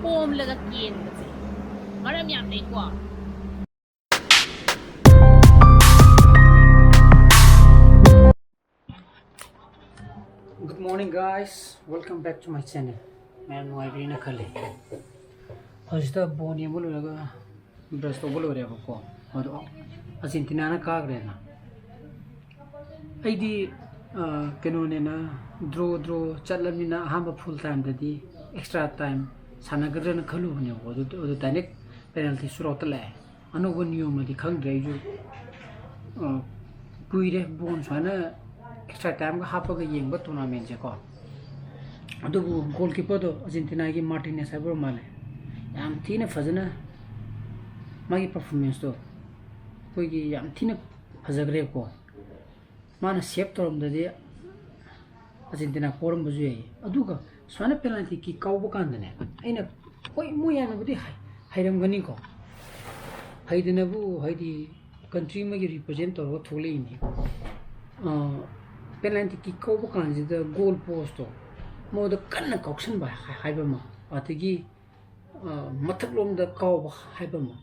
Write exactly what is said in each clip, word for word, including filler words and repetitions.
ꯄꯣꯝꯂꯒ ꯀꯦꯟꯕꯁꯦ ꯃꯔꯝ ꯌꯥꯝ ꯂꯩꯀꯣ꯫ Good morning, guys. Welcome back to my channel. ꯃꯌꯥꯝ ꯅꯨꯡꯉꯥꯏꯕꯤꯔꯤꯅ ꯈꯜꯂꯤ꯫ ꯍꯧꯖꯤꯛꯇ ꯕꯣꯜ ꯌꯦꯡꯕ ꯂꯣꯏꯔꯒ ꯕ꯭ꯔꯁ ꯇꯧꯕ ꯂꯣꯏꯔꯦꯕꯀꯣ꯫ ꯑꯗꯣ ꯑꯥꯔꯖꯦꯟꯇꯤꯅꯥꯅ ꯀꯥꯈ꯭ꯔꯦꯅ꯫ ꯑꯩꯗꯤ, ꯑ, ꯀꯩꯅꯣꯅꯦꯅ, ꯗ꯭ꯔꯣ ꯗ꯭ꯔꯣ ꯆꯠꯂꯕꯅꯤꯅ ꯑꯍꯥꯟꯕ ꯐꯨꯜ ꯇꯥꯏꯝꯗꯗꯤ ꯑꯦꯛꯁꯇ꯭ꯔꯥ ꯇꯥꯏꯝ ꯁꯥꯟꯅꯒꯗ꯭ꯔꯅ ꯈꯜꯂꯨꯕꯅꯦꯕꯀꯣ꯫ ꯑꯗꯨ, ꯑꯗꯨ ꯗꯥꯏꯔꯦꯛ ꯄꯦꯅꯥꯜꯇꯤ ꯁꯨꯠ ꯑꯥꯎꯠꯇ ꯂꯥꯛꯑꯦ꯫ ꯑꯅꯧꯕ ꯅꯤꯌꯣꯝꯅꯗꯤ ꯈꯪꯗ꯭ꯔꯦ ꯑꯩꯁꯨ꯫ ꯑ, ꯀꯨꯏꯔꯦ ꯕꯣꯜ ꯁꯨꯃꯥꯏꯅ ꯑꯦꯛꯁꯇ꯭ꯔꯥ ꯇꯥꯏꯝꯒ ꯍꯥꯞꯄꯒ ꯌꯦꯡꯕ ꯇꯣꯔꯅꯥꯃꯦꯟꯁꯦꯀꯣ꯫ ꯑꯗꯨꯕꯨ ꯒꯣꯜ ꯀꯤꯞꯄꯔꯗꯣ ꯑꯥꯔꯖꯦꯟꯇꯤꯅꯥꯒꯤ ꯃꯥꯔꯇꯤꯅꯦꯁ ꯍꯥꯏꯕ ꯑꯣꯏꯔ ꯃꯥꯜꯂꯦ꯫ ꯌꯥꯝ ꯊꯤꯅ ꯐꯖꯅ ꯃꯥꯒꯤ ꯄꯔꯐꯣꯔꯃꯦꯟꯁꯇꯣ ꯑꯩꯈꯣꯏꯒꯤ ꯌꯥꯝ ꯊꯤꯅ ꯐꯖꯈ꯭ꯔꯦꯕꯀꯣ꯫ ꯃꯥꯅ ꯁꯦꯞ ꯇꯧꯔꯝꯗ꯭ꯔꯗꯤ ꯑꯥꯔꯖꯦꯟꯇꯤꯅꯥ ꯄꯣꯔꯝꯕꯁꯨ ꯌꯥꯏ꯫ ꯑꯗꯨꯒ ꯁꯨꯃꯥꯏꯅ ꯄꯦꯅꯥꯜꯇꯤ ꯀꯤꯛ ꯀꯥꯎꯕ ꯀꯥꯟꯗꯅꯦ, ꯑꯩꯅ, ꯍꯣꯏ, ꯃꯣꯏ ꯌꯥꯝꯅꯕꯨꯗꯤ ꯍꯩ-, ꯍꯩꯔꯝꯒꯅꯤꯀꯣ꯫ ꯍꯩꯗꯅꯕꯨ, ꯍꯥꯏꯗꯤ, ꯀꯟꯇ꯭ꯔꯤ ꯑꯃꯒꯤ ꯔꯤꯄ꯭ꯔꯖꯦꯟ ꯇꯧꯔꯒ ꯊꯣꯛꯂꯛꯏꯅꯤ꯫ ꯄꯦꯅꯥꯜꯇꯤ ꯀꯤꯛ ꯀꯥꯎꯕ ꯀꯥꯟꯁꯤꯗ ꯒꯣꯜ ꯄꯣꯁꯇꯣ ꯃꯉꯣꯟꯗ ꯀꯟꯅ ꯀꯥꯎꯁꯟꯕ ꯍꯥꯏ-, ꯍꯥꯏꯕ ꯑꯃ, ꯑꯗꯒꯤ ꯑ, ꯃꯊꯛꯂꯣꯝꯗ ꯀꯥꯎꯕ ꯍꯥꯏꯕ ꯑꯃ,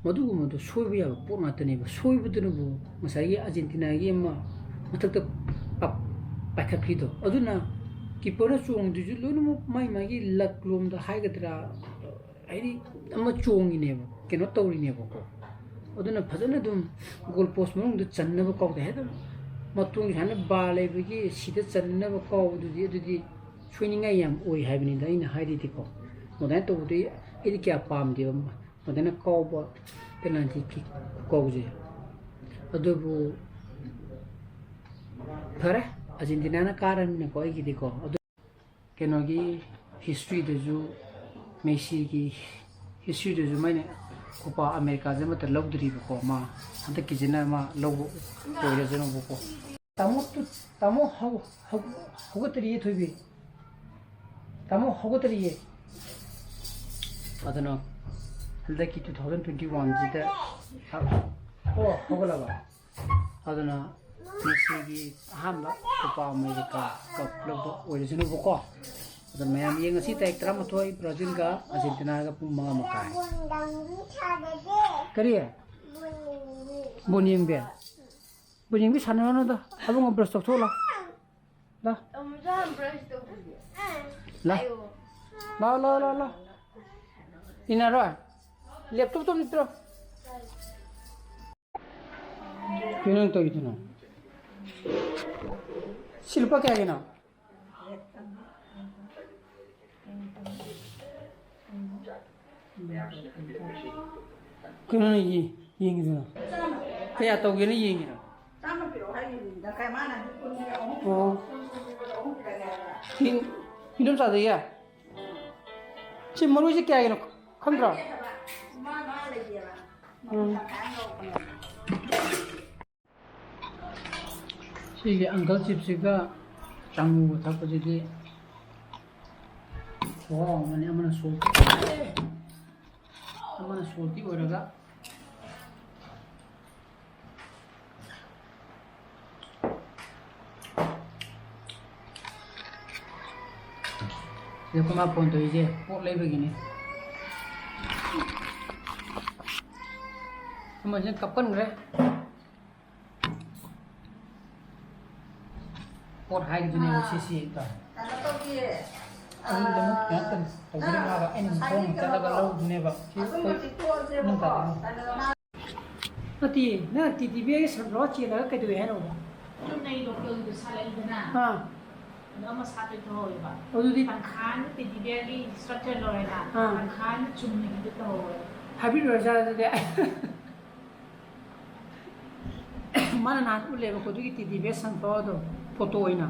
ꯃꯗꯨꯒꯨꯝꯕꯗꯣ ꯁꯣꯏꯕ ꯌꯥꯕ ꯄꯣꯠ ꯉꯥꯛꯇꯅꯦꯕ꯫ ꯁꯣꯏꯕꯗꯨꯅꯕꯨ ꯉꯁꯥꯏꯒꯤ ꯑꯥꯔꯖꯦꯟꯇꯤꯅꯥꯒꯤ ꯑꯃ ꯃꯊꯛꯇ ꯄ-, ꯄꯥꯏꯈꯠꯈ꯭ꯔꯤꯗꯣ, ꯑꯗꯨꯅ ꯀꯤꯞꯄꯔꯅ ꯆꯣꯡꯗ꯭ꯔꯤꯁꯨ ꯂꯣꯏꯅꯃꯛ ꯃꯥꯏ ꯃꯥꯒꯤ ꯂꯛ ꯂꯣꯝꯗ ꯍꯥꯏꯒꯗ꯭ꯔꯥ, ꯍꯥꯏꯗꯤ ꯑꯃ ꯆꯣꯡꯉꯤꯅꯦꯕ, ꯀꯩꯅꯣ ꯇꯧꯔꯤꯅꯦꯕꯀꯣ꯫ ꯑꯗꯨꯅ ꯐꯖꯅ ꯑꯗꯨꯝ ꯒꯣꯜ ꯄꯣꯁ ꯃꯅꯨꯡꯗ ꯆꯟꯅꯕ ꯀꯥꯎꯗꯦ꯫ ꯍꯦꯛꯇ ꯃꯇꯣꯟꯒꯤ ꯁꯨꯃꯥꯏꯅ ꯕꯥꯔ ꯂꯩꯕꯒꯤ ꯁꯤꯗ ꯆꯟꯅꯕ ꯀꯥꯎꯕꯗꯨꯗꯤ, ꯑꯗꯨꯗꯤ ꯁꯣꯏꯅꯤꯡꯉꯥꯏ ꯌꯥꯝ ꯑꯣꯏ ꯍꯥꯏꯕꯅꯤꯗ ꯑꯩꯅ ꯍꯥꯏꯔꯤꯗꯤꯀꯣ꯫ ꯑꯗꯨꯃꯥꯏꯅ ꯇꯧꯕꯗꯤ ꯑꯩꯗꯤ ꯀꯌꯥ ꯄꯥꯝꯗꯦꯕ, ꯑꯗꯨꯃꯥꯏꯅ ꯀꯥꯎꯕ ꯄꯦꯅꯥꯜꯇꯤ ꯀꯤꯛ ꯀꯥꯎꯁꯦ꯫ ꯑꯗꯨꯕꯨ ꯐꯔꯦ, ꯑꯥꯔꯖꯦꯟꯇꯤꯅꯥꯅ ꯀꯥꯔꯅꯤꯅꯀꯣ ꯑꯩꯒꯤꯗꯤꯀꯣ꯫ ꯑꯗꯨ ꯀꯩꯅꯣꯒꯤ ꯍꯤꯁꯇ꯭ꯔꯤꯗꯁꯨ, ꯃꯦꯁꯤꯒꯤ ꯍꯤꯁꯇ꯭ꯔꯤꯗꯁꯨ ꯃꯥꯏꯅ ꯀꯣꯄꯥ ꯑꯃꯦꯔꯤꯀꯥꯁꯦ ꯑꯃꯠꯇ ꯂꯧꯗ꯭ꯔꯤꯕꯀꯣ꯫ ꯃꯥ ꯍꯟꯗꯛꯀꯤꯁꯤꯅ ꯃꯥ ꯂꯧꯕ ꯑꯣꯏꯔꯁꯅꯨꯕꯀꯣ꯫ ꯇꯥꯃꯣ ꯇꯨ-, ꯇꯥꯃꯣ ꯍꯧ-, ꯍꯧ-, ꯍꯧꯒꯠꯇꯔꯤꯌꯦ ꯊꯣꯏꯕꯤ꯫ ꯇꯥꯃꯣ ꯍꯧꯒꯠꯇꯔꯤꯌꯦ꯫ ꯑꯗꯨꯅ ꯍꯟꯗꯛꯀꯤ two thousand twenty one ꯁꯤꯗ, ꯑꯣ, ꯍꯧꯒꯠꯂꯕ? ꯑꯗꯨꯅ ꯃꯦꯁꯤꯒꯤ ꯑꯍꯥꯟꯕ ꯀꯣꯄꯥ ꯑꯃꯦꯔꯤꯀꯥ ꯀꯞ ꯂꯧꯕ ꯑꯣꯏꯔꯁꯅꯨꯕꯀꯣ꯫ ꯑꯗꯣ ꯃꯌꯥꯝ ꯌꯦꯡꯉꯁꯤ, ꯇꯥꯔꯤꯛ ꯇꯔꯥꯃꯥꯊꯣꯏ ꯕ꯭ꯔꯥꯖꯤꯜꯒ ꯑꯥꯔꯖꯦꯟꯇꯤꯅꯥꯒ ꯄꯨꯡ ꯃꯉꯥ ꯃꯈꯥꯏ꯫ ꯀꯔꯤ? ꯕꯣꯟ ꯌꯦꯡꯕꯤ? ꯕꯣꯟ ꯌꯦꯡꯕꯤ ꯁꯥꯟꯅꯔꯨꯅꯨꯗ꯫ ꯑꯕꯨꯡꯉꯣ ꯕ꯭ꯔꯁ ꯇꯧꯊꯣꯛꯂꯣ꯫ ꯂꯥ꯫ ꯂꯥ, ꯂꯥ, ꯂꯥ, ꯂꯥ꯫ ꯏꯟꯅꯔꯣꯏ? ꯂꯦꯞꯇꯣꯞꯇꯣ ꯑꯝꯇ ꯄꯤꯔꯣ꯫ ꯀꯩꯅꯣ ꯅꯪ ꯇꯧꯔꯤꯗꯨꯅ? ꯁꯤ ꯂꯨꯄꯥ ꯀꯌꯥꯒꯤꯅꯣ? ꯀꯩꯅꯣ ꯅꯪ ꯌꯦ-, ꯌꯦꯡꯉꯤꯗꯨꯅ? ꯀꯌꯥ ꯇꯧꯒꯦꯅ ꯌꯦꯡꯉꯤꯔꯣ? ꯆꯥꯝꯃ ꯄꯤꯔꯛꯑꯣ ꯍꯥꯏꯈꯤꯕꯅꯤꯗ꯫ ꯀꯩ ꯃꯥꯅ ꯀꯨꯟ ꯄꯤꯔꯛꯑꯣ, ꯑꯍꯨꯝ ꯄꯤꯔꯛꯑꯣ, ꯑꯣ꯫ ꯑꯍꯨꯝ ꯄꯤꯔꯛꯑꯣ ꯍꯥꯏꯕ꯫ ꯏꯟ-, ꯏꯟꯗꯣꯝꯆꯥꯗꯒꯤ? ꯁꯤ ꯃꯔꯣꯏꯁꯦ ꯀꯌꯥꯒꯤꯅꯣ ꯈꯪꯗ꯭ꯔꯣ? ꯃꯥ, ꯃꯥ ꯂꯩꯇꯦꯕ꯫ ꯎꯝ꯫ ꯇꯪꯈꯥꯏ ꯑꯃ ꯂꯧꯕꯅꯦ꯫ ꯁꯤꯒꯤ ꯑꯪꯀꯜ ꯆꯤꯞꯁꯤꯒ ꯆꯥꯉꯨꯒ ꯊꯛꯄꯁꯤꯗꯤ ꯈꯨꯍꯥꯎ ꯑꯃꯅꯤ꯫ ꯑꯃꯅ ꯁꯣꯜꯇꯤ ꯑꯣꯏꯔꯦ, ꯑꯃꯅ ꯁꯣꯜꯇꯤ ꯑꯣꯏꯔꯒ꯫ ꯁꯤꯗ ꯑꯩꯈꯣꯏ ꯃꯥ ꯐꯣꯟ ꯇꯧꯔꯤꯁꯦ ꯄꯣꯠ ꯂꯩꯕꯒꯤꯅꯤ꯫ ꯑꯃꯁꯤꯅ ꯀꯞꯀꯟꯈ꯭ꯔꯦ꯫ ꯄꯣꯠ ꯍꯥꯏꯒꯤꯗꯨꯅꯦꯕ ꯁꯤꯁꯤ ꯇꯧ꯫ ꯀꯩꯅꯣ ꯇꯧꯗꯦ꯫ ꯑꯩ ꯑꯗꯨꯝ ꯀꯩꯅꯣ ꯇꯧ-, ꯇꯧꯕꯤꯔꯝꯃꯣ ꯍꯥꯏꯕ꯫ ꯑꯩꯅ ꯉꯁꯥꯏꯒꯤ ꯈꯣꯡꯅ ꯆꯠꯂꯒ ꯀꯩꯅꯣꯗꯣ ꯂꯧꯗꯨꯅꯦꯕ꯫ ꯁꯤ ꯑꯗꯨꯝꯕꯗꯤ ꯑꯩꯈꯣꯏ ꯇꯣꯛꯑꯁꯦꯕꯀꯣ꯫ ꯅꯠꯇꯦ, ꯅꯪ ꯇꯦꯗꯤ ꯕꯤꯌꯔꯒꯤ ꯁꯟꯐ꯭ꯂꯥꯋꯔ ꯆꯦꯜꯂꯒ ꯀꯩꯗꯧꯏ ꯍꯥꯏꯅꯣꯕ? ꯆꯨꯝꯅꯒꯤ ꯂꯣꯀꯦꯜꯒꯤꯗꯣ ꯁꯥꯠꯂꯛꯏꯗꯅ꯫ ꯑꯥ꯫ ꯑꯗꯣ ꯑꯃ ꯁꯥꯠꯄꯩ ꯇꯧꯍꯧꯋꯦꯕ꯫ ꯑꯗꯨꯗꯤ ꯇꯪꯈꯥꯏ ꯑꯃ ꯇꯦꯗꯤ ꯕꯤꯌꯔꯒꯤ ꯏꯁꯇ꯭ꯔꯛꯆꯔ ꯂꯧꯔꯦꯅ, ꯑꯥ꯫ ꯇꯪꯈꯥꯏ ꯑꯃ ꯆꯨꯝꯅꯒꯤꯗꯣ ꯇꯧꯍꯧꯋꯦ꯫ ꯍꯥꯏꯕ꯭ꯔꯤꯠ ꯑꯣꯏꯔꯖꯥꯠꯂ ꯑꯗꯨꯗꯤ? ꯃꯥꯅ ꯅꯍꯥꯟ ꯎꯠꯂꯦꯕꯀꯣ, ꯑꯗꯨꯒꯤ ꯇꯦꯗꯤ ꯕꯤꯌꯔ ꯁꯟꯐ꯭ꯂꯥꯋꯔꯗꯣ, ꯐꯣꯇꯣ ꯑꯣꯏꯅ꯫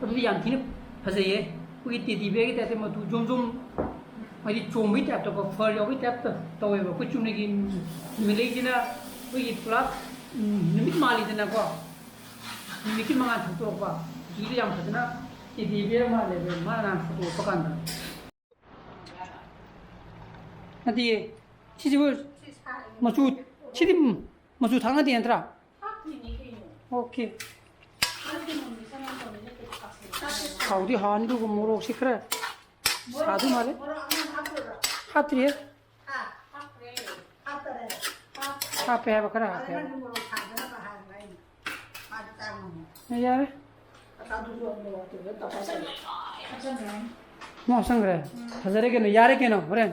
ꯑꯗꯨꯗꯤ ꯌꯥꯝ ꯊꯤꯅ ꯐꯖꯩꯌꯦ꯫ ꯑꯩꯈꯣꯏꯒꯤ ꯇꯦꯗꯤ ꯕꯤꯌꯔꯒꯤ ꯇꯥꯏꯞꯇ ꯃꯇꯨ ꯖꯣꯝ ꯖꯣꯝ, ꯍꯥꯏꯗꯤ ꯆꯣꯝꯕꯒꯤ ꯇꯥꯏꯞꯇꯀꯣ, ꯐꯔ ꯌꯥꯎꯕꯒꯤ ꯇꯥꯏꯞꯇ ꯇꯧꯋꯦꯕ꯫ ꯑꯩꯈꯣꯏ ꯆꯨꯝꯅꯒꯤ ꯅꯨꯃꯤꯠꯂꯩꯁꯤꯅ ꯑꯩꯈꯣꯏꯒꯤ ꯄꯨꯔꯥ, ꯎꯝ, ꯅꯨꯃꯤꯠ ꯃꯥꯜꯂꯤꯗꯅꯀꯣ, ꯅꯨꯃꯤꯠꯀꯤ ꯃꯉꯥꯜ ꯊꯣꯛꯇꯣꯔꯛꯄ꯫ ꯍꯧꯖꯤꯛꯀꯤꯗꯤ ꯌꯥꯝ ꯐꯖꯅ ꯇꯦꯗꯤ ꯕꯤꯌꯔ ꯃꯥꯜꯂꯦꯕ, ꯃꯥꯅ ꯅꯍꯥꯟ ꯐꯣꯇꯣ ꯎꯠꯄ ꯀꯥꯟꯗ꯫ ꯅꯠꯇꯤꯌꯦ, ꯁꯤꯁꯤꯕꯨ ꯃꯆꯨ, ꯁꯤꯗꯤ ꯃꯆꯨ ꯊꯥꯡꯅꯗꯦ ꯅꯠꯇ꯭ꯔꯥ? ꯍꯥꯞꯇꯣꯏꯅꯦ ꯀꯩꯅꯣ꯫ ꯑꯣꯀꯦ꯫ ꯅꯠꯇꯦ, ꯃꯃꯤ ꯆꯪꯉꯛꯇꯕꯅꯤꯅ ꯀꯩꯁꯨ ꯍꯥꯞꯄꯣꯏ꯫ ꯍꯥꯎꯗꯤ ꯍꯥꯎꯅꯤ, ꯑꯗꯨꯒ ꯃꯣꯔꯣꯛꯁꯤ ꯈꯔ ꯁꯥꯗꯧ ꯃꯥꯜꯂꯦ꯫ ꯍꯥꯞꯇ꯭ꯔꯤꯌꯦ꯫ ꯍꯥꯞꯄꯦ ꯍꯥꯏꯕ, ꯈꯔ ꯍꯥꯞꯄꯦ ꯍꯥꯏꯕ꯫ ꯌꯥꯔꯦ꯫ ꯃꯣ ꯍꯥꯞꯆꯟꯈ꯭ꯔꯦ꯫ ꯐꯖꯔꯦ ꯀꯩꯅꯣ, ꯌꯥꯔꯦ ꯀꯩꯅꯣ꯫ ꯍꯣꯔꯦꯟ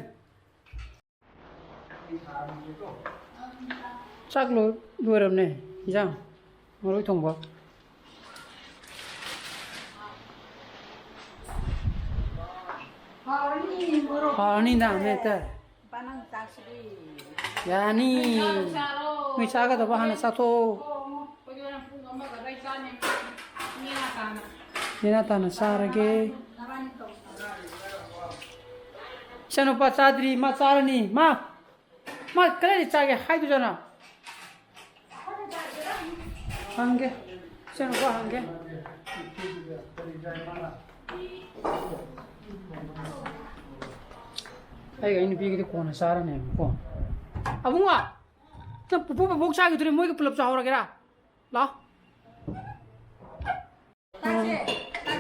ꯆꯥꯛ ꯂꯣꯏ-, ꯂꯣꯏꯔꯕꯅꯦ꯫ ꯏꯟꯖꯥꯡ ꯃꯔꯣꯏ ꯊꯣꯡꯕ꯫ ꯍꯥꯎꯔꯅꯤꯗ, ꯃꯦꯠꯇ꯫ ꯌꯥꯅꯤ꯫ ꯅꯣꯏ ꯆꯥꯒꯗꯕ ꯍꯥꯟꯅ ꯆꯥꯊꯣꯛꯑꯣ꯫ ꯅꯦꯅꯥ ꯇꯥꯅ ꯆꯥꯔꯒꯦ꯫ ꯏꯆꯥꯅꯨꯄꯥ ꯆꯥꯗ꯭ꯔꯤ, ꯃꯥ ꯆꯥꯔꯅꯤ꯫ ꯃꯥ, ꯃꯥ ꯀꯗꯥꯏꯗ ꯆꯥꯒꯦ ꯍꯥꯏꯗꯨꯖꯥꯠꯅꯣ? ꯍꯪꯒꯦ꯫ ꯏꯆꯥꯅꯨꯄꯥ ꯍꯪꯒꯦ꯫ ꯑꯩꯒ ꯑꯩ ꯅꯨꯄꯤꯒꯤꯗꯤ ꯀꯣꯟꯅ ꯆꯥꯔꯅꯦꯕꯀꯣ꯫ ꯑꯕꯨꯡꯉꯣ! ꯅꯪ ꯄꯨꯄꯨ ꯕꯣꯕꯣꯛ ꯆꯥꯈꯤꯗꯨꯅꯦ, ꯃꯣꯏꯒ ꯄꯨꯂꯞ ꯆꯥꯍꯧꯔꯒꯦꯔꯥ? ꯂꯥꯛꯑꯣ꯫ ꯎꯝ꯫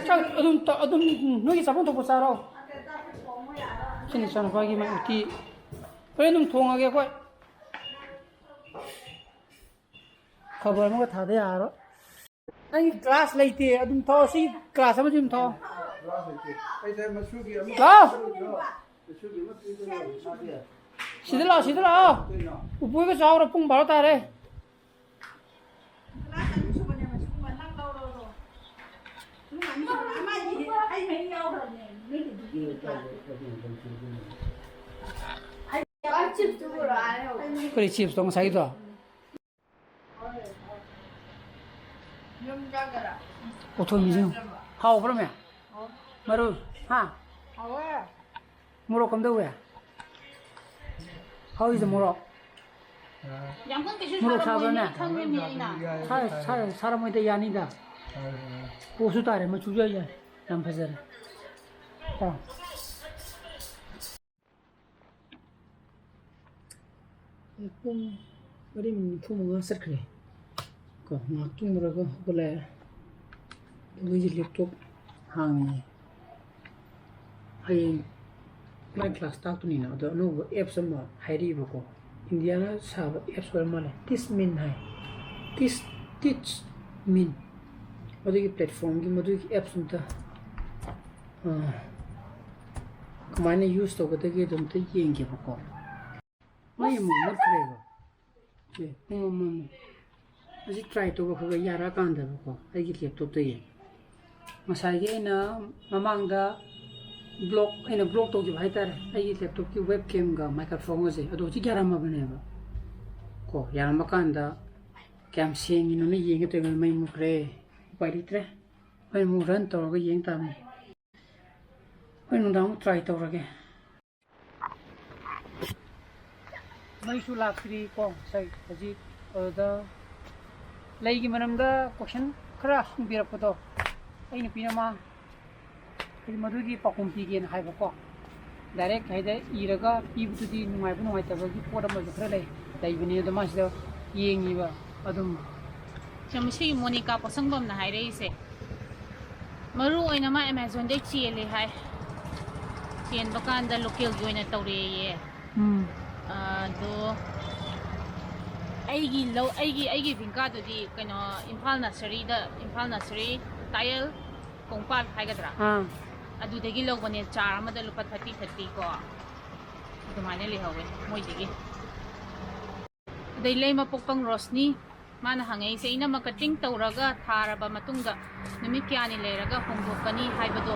ꯆꯥꯛ ꯑꯗꯨꯝ ꯇ-, ꯑꯗꯨꯝ ꯅꯣꯏꯒꯤ ꯆꯥꯐꯝ ꯊꯣꯛꯄ ꯆꯥꯔꯣ꯫ ꯁꯤꯅ ꯏꯆꯥꯅꯨꯄꯥꯒꯤ ꯃꯥꯏ ꯎꯇꯤ꯫ ꯍꯣꯔꯦꯟ ꯑꯗꯨꯝ ꯊꯣꯡꯉꯒꯦ ꯑꯩꯈꯣꯏ꯫ ꯈꯕꯔ ꯑꯃꯒ ꯊꯥꯗ ꯌꯥꯔꯔꯣꯏ꯫ ꯅꯪꯒꯤ ꯒ꯭ꯂꯥꯁ ꯂꯩꯇꯦ, ꯑꯗꯨꯝ ꯊꯛꯑꯣ꯫ ꯁꯤ ꯒ꯭ꯂꯥꯁ ꯑꯃꯁꯤ ꯑꯗꯨꯝ ꯊꯛꯑꯣ꯫ ꯂꯥꯛꯑꯣ꯫ ꯁꯤꯗ ꯂꯥꯛꯑꯣ, ꯁꯤꯗ ꯂꯥꯛꯑꯣ꯫ ꯎꯄꯨꯒ ꯆꯥꯎꯔ ꯄꯨꯡ ꯕꯥꯔꯣ ꯇꯥꯔꯦ꯫ ꯀꯔꯤ ꯆꯤꯞꯁꯇꯣ ꯉꯁꯥꯏꯒꯤꯗꯣ? ꯎꯊꯣꯏ ꯃꯤꯁꯤꯡ꯫ ꯍꯥꯎꯕ꯭ꯔꯥ ꯃꯌꯥꯝ? ꯃꯔꯨ, ꯍꯥ? ꯃꯣꯔꯣꯛ ꯀꯝꯗꯧꯋꯦ? How is the ꯃꯣꯔꯣꯛ? ꯌꯥꯝ ꯀꯟꯅ ꯀꯩꯁꯨ ꯃꯣꯔꯣꯛ ꯁꯥꯕ꯭ꯔꯅꯦ? ꯁꯥꯔꯝꯃꯣꯏ, ꯃꯤ ꯈꯪꯉꯦꯃꯤ ꯑꯩꯅ꯫ ꯁꯥ-, ꯁꯥ-, ꯁꯥꯔꯝꯃꯣꯏꯗ, ꯌꯥꯅꯤꯗ꯫ ꯄꯣꯠꯁꯨ ꯇꯥꯔꯦ, ꯃꯆꯨꯁꯨ ꯌꯥꯏ, ꯌꯥꯏ꯫ ꯌꯥꯝ ꯐꯖꯔꯦ꯫ ꯑꯥ꯫ ꯄꯨꯡ ꯃꯔꯤ ꯃꯤꯅꯤꯠ ꯅꯤꯐꯨ ꯃꯉꯥ ꯆꯠꯈ꯭ꯔꯦ꯫ ꯀꯣ, ꯉꯥꯏꯍꯥꯛ ꯇꯨꯝꯃꯨꯔꯒ ꯍꯧꯒꯠꯂꯛꯑꯦ꯫ ꯑꯗꯨꯒ ꯑꯩꯁꯦ laptop ꯍꯥꯡꯉꯤ꯫ ꯍꯌꯦꯡ ꯃꯥꯏ ꯀ꯭ꯂꯥꯁ ꯇꯥꯛꯇꯣꯏꯅꯤꯅ, ꯑꯗꯣ ꯑꯅꯧꯕ ꯑꯦꯞꯁ ꯑꯃ ꯍꯥꯏꯔꯛꯏꯕꯀꯣ, ꯏꯟꯗꯤꯌꯥꯅ ꯁꯥꯕ ꯑꯦꯞꯁ ꯑꯣꯏꯔ ꯃꯥꯜꯂꯦ, ꯇꯤꯁꯃꯤꯟ ꯍꯥꯏ꯫ ꯇꯤꯁ ꯇꯤꯆ ꯃꯤꯟ꯫ ꯑꯗꯨꯒꯤ ꯄ꯭ꯂꯦꯠꯐꯣꯝꯒꯤ, ꯃꯗꯨꯒꯤ ꯑꯦꯞꯁ ꯑꯝꯇ, ꯑꯥ, ꯀꯃꯥꯏꯅ ꯌꯨꯁ ꯇꯧꯒꯗꯒꯦꯗꯣ ꯑꯝꯇ ꯌꯦꯡꯒꯦꯕꯀꯣ꯫ ꯃꯩ ꯑꯃꯨꯛ ꯃꯨꯠꯈ꯭ꯔꯦꯕ꯫ ꯑꯦ, ꯄꯨꯡ ꯑꯃꯃꯨꯛ꯫ ꯑꯁꯤ ꯇ꯭ꯔꯥꯏ ꯇꯧꯕ ꯈꯔ ꯈꯔ ꯌꯥꯔꯛꯑꯀꯥꯟꯗꯕꯀꯣ, ꯑꯩꯒꯤ ꯂꯦꯞꯇꯣꯞꯇ ꯌꯦꯡꯉꯦ꯫ ꯉꯁꯥꯏꯒꯤ ꯑꯩꯅ ꯃꯃꯥꯡꯗ ꯕ꯭ꯂꯣꯛ, ꯑꯩꯅ ꯕ꯭ꯂꯣꯛ ꯇꯧꯈꯤꯕ ꯍꯥꯏꯇꯥꯔꯦ, ꯑꯩꯒꯤ ꯂꯦꯞꯇꯣꯞꯀꯤ ꯋꯦꯕ ꯀꯦꯝꯒ ꯃꯥꯏꯀ꯭ꯔꯣꯐꯣꯟꯒꯁꯦ, ꯑꯗꯣ ꯍꯧꯖꯤꯛ ꯌꯥꯔꯝꯃꯕꯅꯦꯕ ꯀꯣ꯫ ꯌꯥꯔꯝꯕ ꯀꯥꯟꯗ ꯀꯌꯥꯝ ꯁꯦꯡꯉꯤꯅꯣꯅ ꯌꯦꯡꯒꯦ ꯇꯧꯔꯤꯉꯩꯗ ꯃꯩ ꯃꯨꯠꯈ꯭ꯔꯦ꯫ ꯎꯄꯥꯏ ꯂꯩꯇ꯭ꯔꯦ꯫ ꯍꯣꯔꯦꯟ ꯑꯃꯨꯛ ꯔꯟ ꯇꯧꯔꯒ ꯌꯦꯡ ꯇꯥꯕꯅꯤ꯫ ꯍꯣꯔꯦꯟ ꯅꯨꯡꯗꯥꯡ ꯑꯃꯨꯛ ꯇ꯭ꯔꯥꯏ ꯇꯧꯔꯒꯦ꯫ ꯃꯩꯁꯨ ꯂꯥꯛꯇ꯭ꯔꯤ ꯀꯣ, ꯉꯁꯥꯏ ꯍꯧꯖꯤꯛ ꯑꯗꯨꯗ ꯂꯩꯒꯤ ꯃꯔꯝꯗ ꯀꯣꯏꯁꯟ ꯈꯔ ꯍꯪꯕꯤꯔꯛꯄꯗꯣ, ꯑꯩ ꯅꯨꯄꯤꯅ ꯃꯥ ꯍꯥꯏꯗꯤ ꯃꯗꯨꯒꯤ ꯄꯥꯎꯈꯨꯝ ꯄꯤꯒꯦꯅ ꯍꯥꯏꯕꯀꯣ꯫ ꯗꯥꯏꯔꯦꯛ ꯍꯥꯏꯗ ꯏꯔꯒ ꯄꯤꯕꯗꯨꯗꯤ ꯅꯨꯡꯉꯥꯏꯕ ꯅꯨꯡꯉꯥꯏꯇꯕꯒꯤ ꯄꯣꯠ ꯑꯃꯁꯨ ꯈꯔ ꯂꯩ, ꯂꯩꯕꯅꯦ꯫ ꯑꯗꯣ ꯃꯥꯁꯤꯗ ꯌꯦꯡꯉꯤꯕ ꯑꯗꯨꯝ꯫ ꯁꯤ ꯃꯣꯅꯤꯀꯥ ꯄꯣꯠꯁꯪꯕꯝꯅ ꯍꯥꯏꯔꯛꯏꯁꯦ, ꯃꯔꯨ ꯑꯣꯏꯅ ꯃꯥ ꯑꯦꯃꯥꯖꯣꯟꯗꯩ ꯆꯦꯜꯂꯦ ꯍꯥꯏ꯫ ꯆꯦꯟꯕ ꯀꯥꯟꯗ ꯂꯣꯀꯦꯜꯒꯤ ꯑꯣꯏꯅ ꯇꯧꯔꯦꯌꯦ꯫ ꯎꯝ꯫ ꯑꯗꯣ ꯑꯩꯒꯤ ꯂꯧ, ꯑꯩꯒꯤ, ꯑꯩꯒꯤ ꯚꯤꯡꯀꯥꯗꯨꯗꯤ ꯀꯩꯅꯣ, ꯏꯝꯐꯥꯜ ꯅꯁꯔꯤꯗ, ꯏꯝꯐꯥꯜ ꯅꯁꯔꯤ ꯇꯥꯌꯦꯜ ꯀꯣꯡꯄꯥꯜ ꯍꯥꯏꯒꯗ꯭ꯔꯥ? ꯑꯥ꯫ ꯑꯗꯨꯗꯒꯤ ꯂꯧꯕꯅꯦ, ꯆꯥꯔ ꯑꯃꯗ ꯂꯨꯄꯥ ꯊꯥꯔꯇꯤ ꯊꯥꯔꯇꯤ ꯀꯣ, ꯑꯗꯨꯃꯥꯏꯅ ꯂꯩꯍꯧꯋꯦ ꯃꯣꯏꯗꯒꯤ꯫ ꯑꯗꯩ ꯂꯩꯃꯄꯣꯛꯄꯝ ꯔꯣꯁꯅꯤ, ꯃꯥꯅ ꯍꯪꯉꯛꯏꯁꯦ, "ꯏꯅꯝꯃ, ꯀꯠꯇꯤꯡ ꯇꯧꯔꯒ ꯊꯥꯔꯕ ꯃꯇꯨꯡꯗ ꯅꯨꯃꯤꯠ ꯀꯌꯥꯅꯤ ꯂꯩꯔꯒ ꯍꯣꯡꯗꯣꯛꯀꯅꯤ ꯍꯥꯏꯕꯗꯣ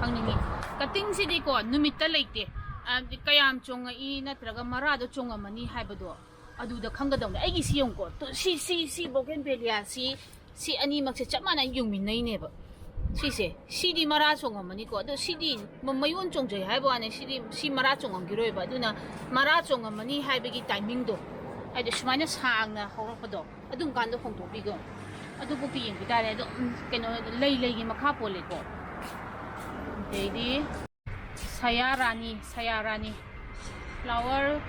ꯈꯪꯅꯤꯡꯉꯤ?" ꯀꯠꯇꯤꯡꯁꯤꯗꯤꯀꯣ ꯅꯨꯃꯤꯠꯇ ꯂꯩꯇꯦ꯫ ꯑ, ꯀꯌꯥꯝ ꯆꯣꯡꯉꯛꯏ ꯅꯠꯇ꯭ꯔꯒ ꯃꯔꯥꯗꯣ ꯆꯣꯡꯉꯝꯃꯅꯤ ꯍꯥꯏꯕꯗꯣ ꯑꯗꯨꯗ ꯈꯪꯒꯗꯧꯅꯦ꯫ ꯑꯩꯒꯤ ꯁꯤ ꯌꯦꯡꯉꯨꯀꯣ꯫ ꯇꯨ-, ꯁꯤ, ꯁꯤ, ꯁꯤ ꯕꯣꯒꯦꯟꯚꯦꯂꯤꯌꯥꯁꯤ, ꯁꯤ ꯑꯅꯤꯃꯛꯁꯦ ꯆꯞ ꯃꯥꯟꯅꯅ ꯌꯨꯡꯃꯤꯟꯅꯩꯅꯦꯕ꯫ ꯁꯤꯁꯦ, ꯁꯤꯗꯤ ꯃꯔꯥ ꯆꯣꯡꯉꯝꯃꯅꯤꯀꯣ꯫ ꯑꯗꯣ ꯁꯤꯗꯤ ꯃ-, ꯃꯌꯣꯟ ꯆꯣꯡꯖꯩ ꯍꯥꯏꯕ ꯋꯥꯅꯤ, ꯁꯤꯗꯤ, ꯁꯤ ꯃꯔꯥ ꯆꯣꯡꯉꯝꯈꯤꯔꯣꯏꯕ꯫ ꯑꯗꯨꯅ ꯃꯔꯥ ꯆꯣꯡꯉꯝꯃꯅꯤ ꯍꯥꯏꯕꯒꯤ ꯇꯥꯏꯃꯤꯡꯗꯣ, ꯍꯥꯏꯗꯤ ꯁꯨꯃꯥꯏꯅ ꯁꯥꯡꯅ ꯍꯧꯔꯛꯄꯗꯣ, ꯑꯗꯨꯝ ꯀꯥꯟꯗ ꯍꯣꯡꯗꯣꯛꯄꯤꯒꯣ꯫ ꯑꯗꯨꯕꯨꯛꯇꯤ ꯌꯦꯡꯕꯤ ꯇꯥꯔꯦ꯫ ꯑꯗꯣ, ꯎꯝ, ꯀꯩꯅꯣ, ꯂꯩ ꯂꯩꯒꯤ ꯃꯈꯥ ꯄꯣꯜꯂꯦꯀꯣ꯫ ꯑꯗꯩꯗꯤ ꯁꯌꯥ ꯔꯥꯅꯤ, ꯁꯌꯥ ꯔꯥꯅꯤ flower,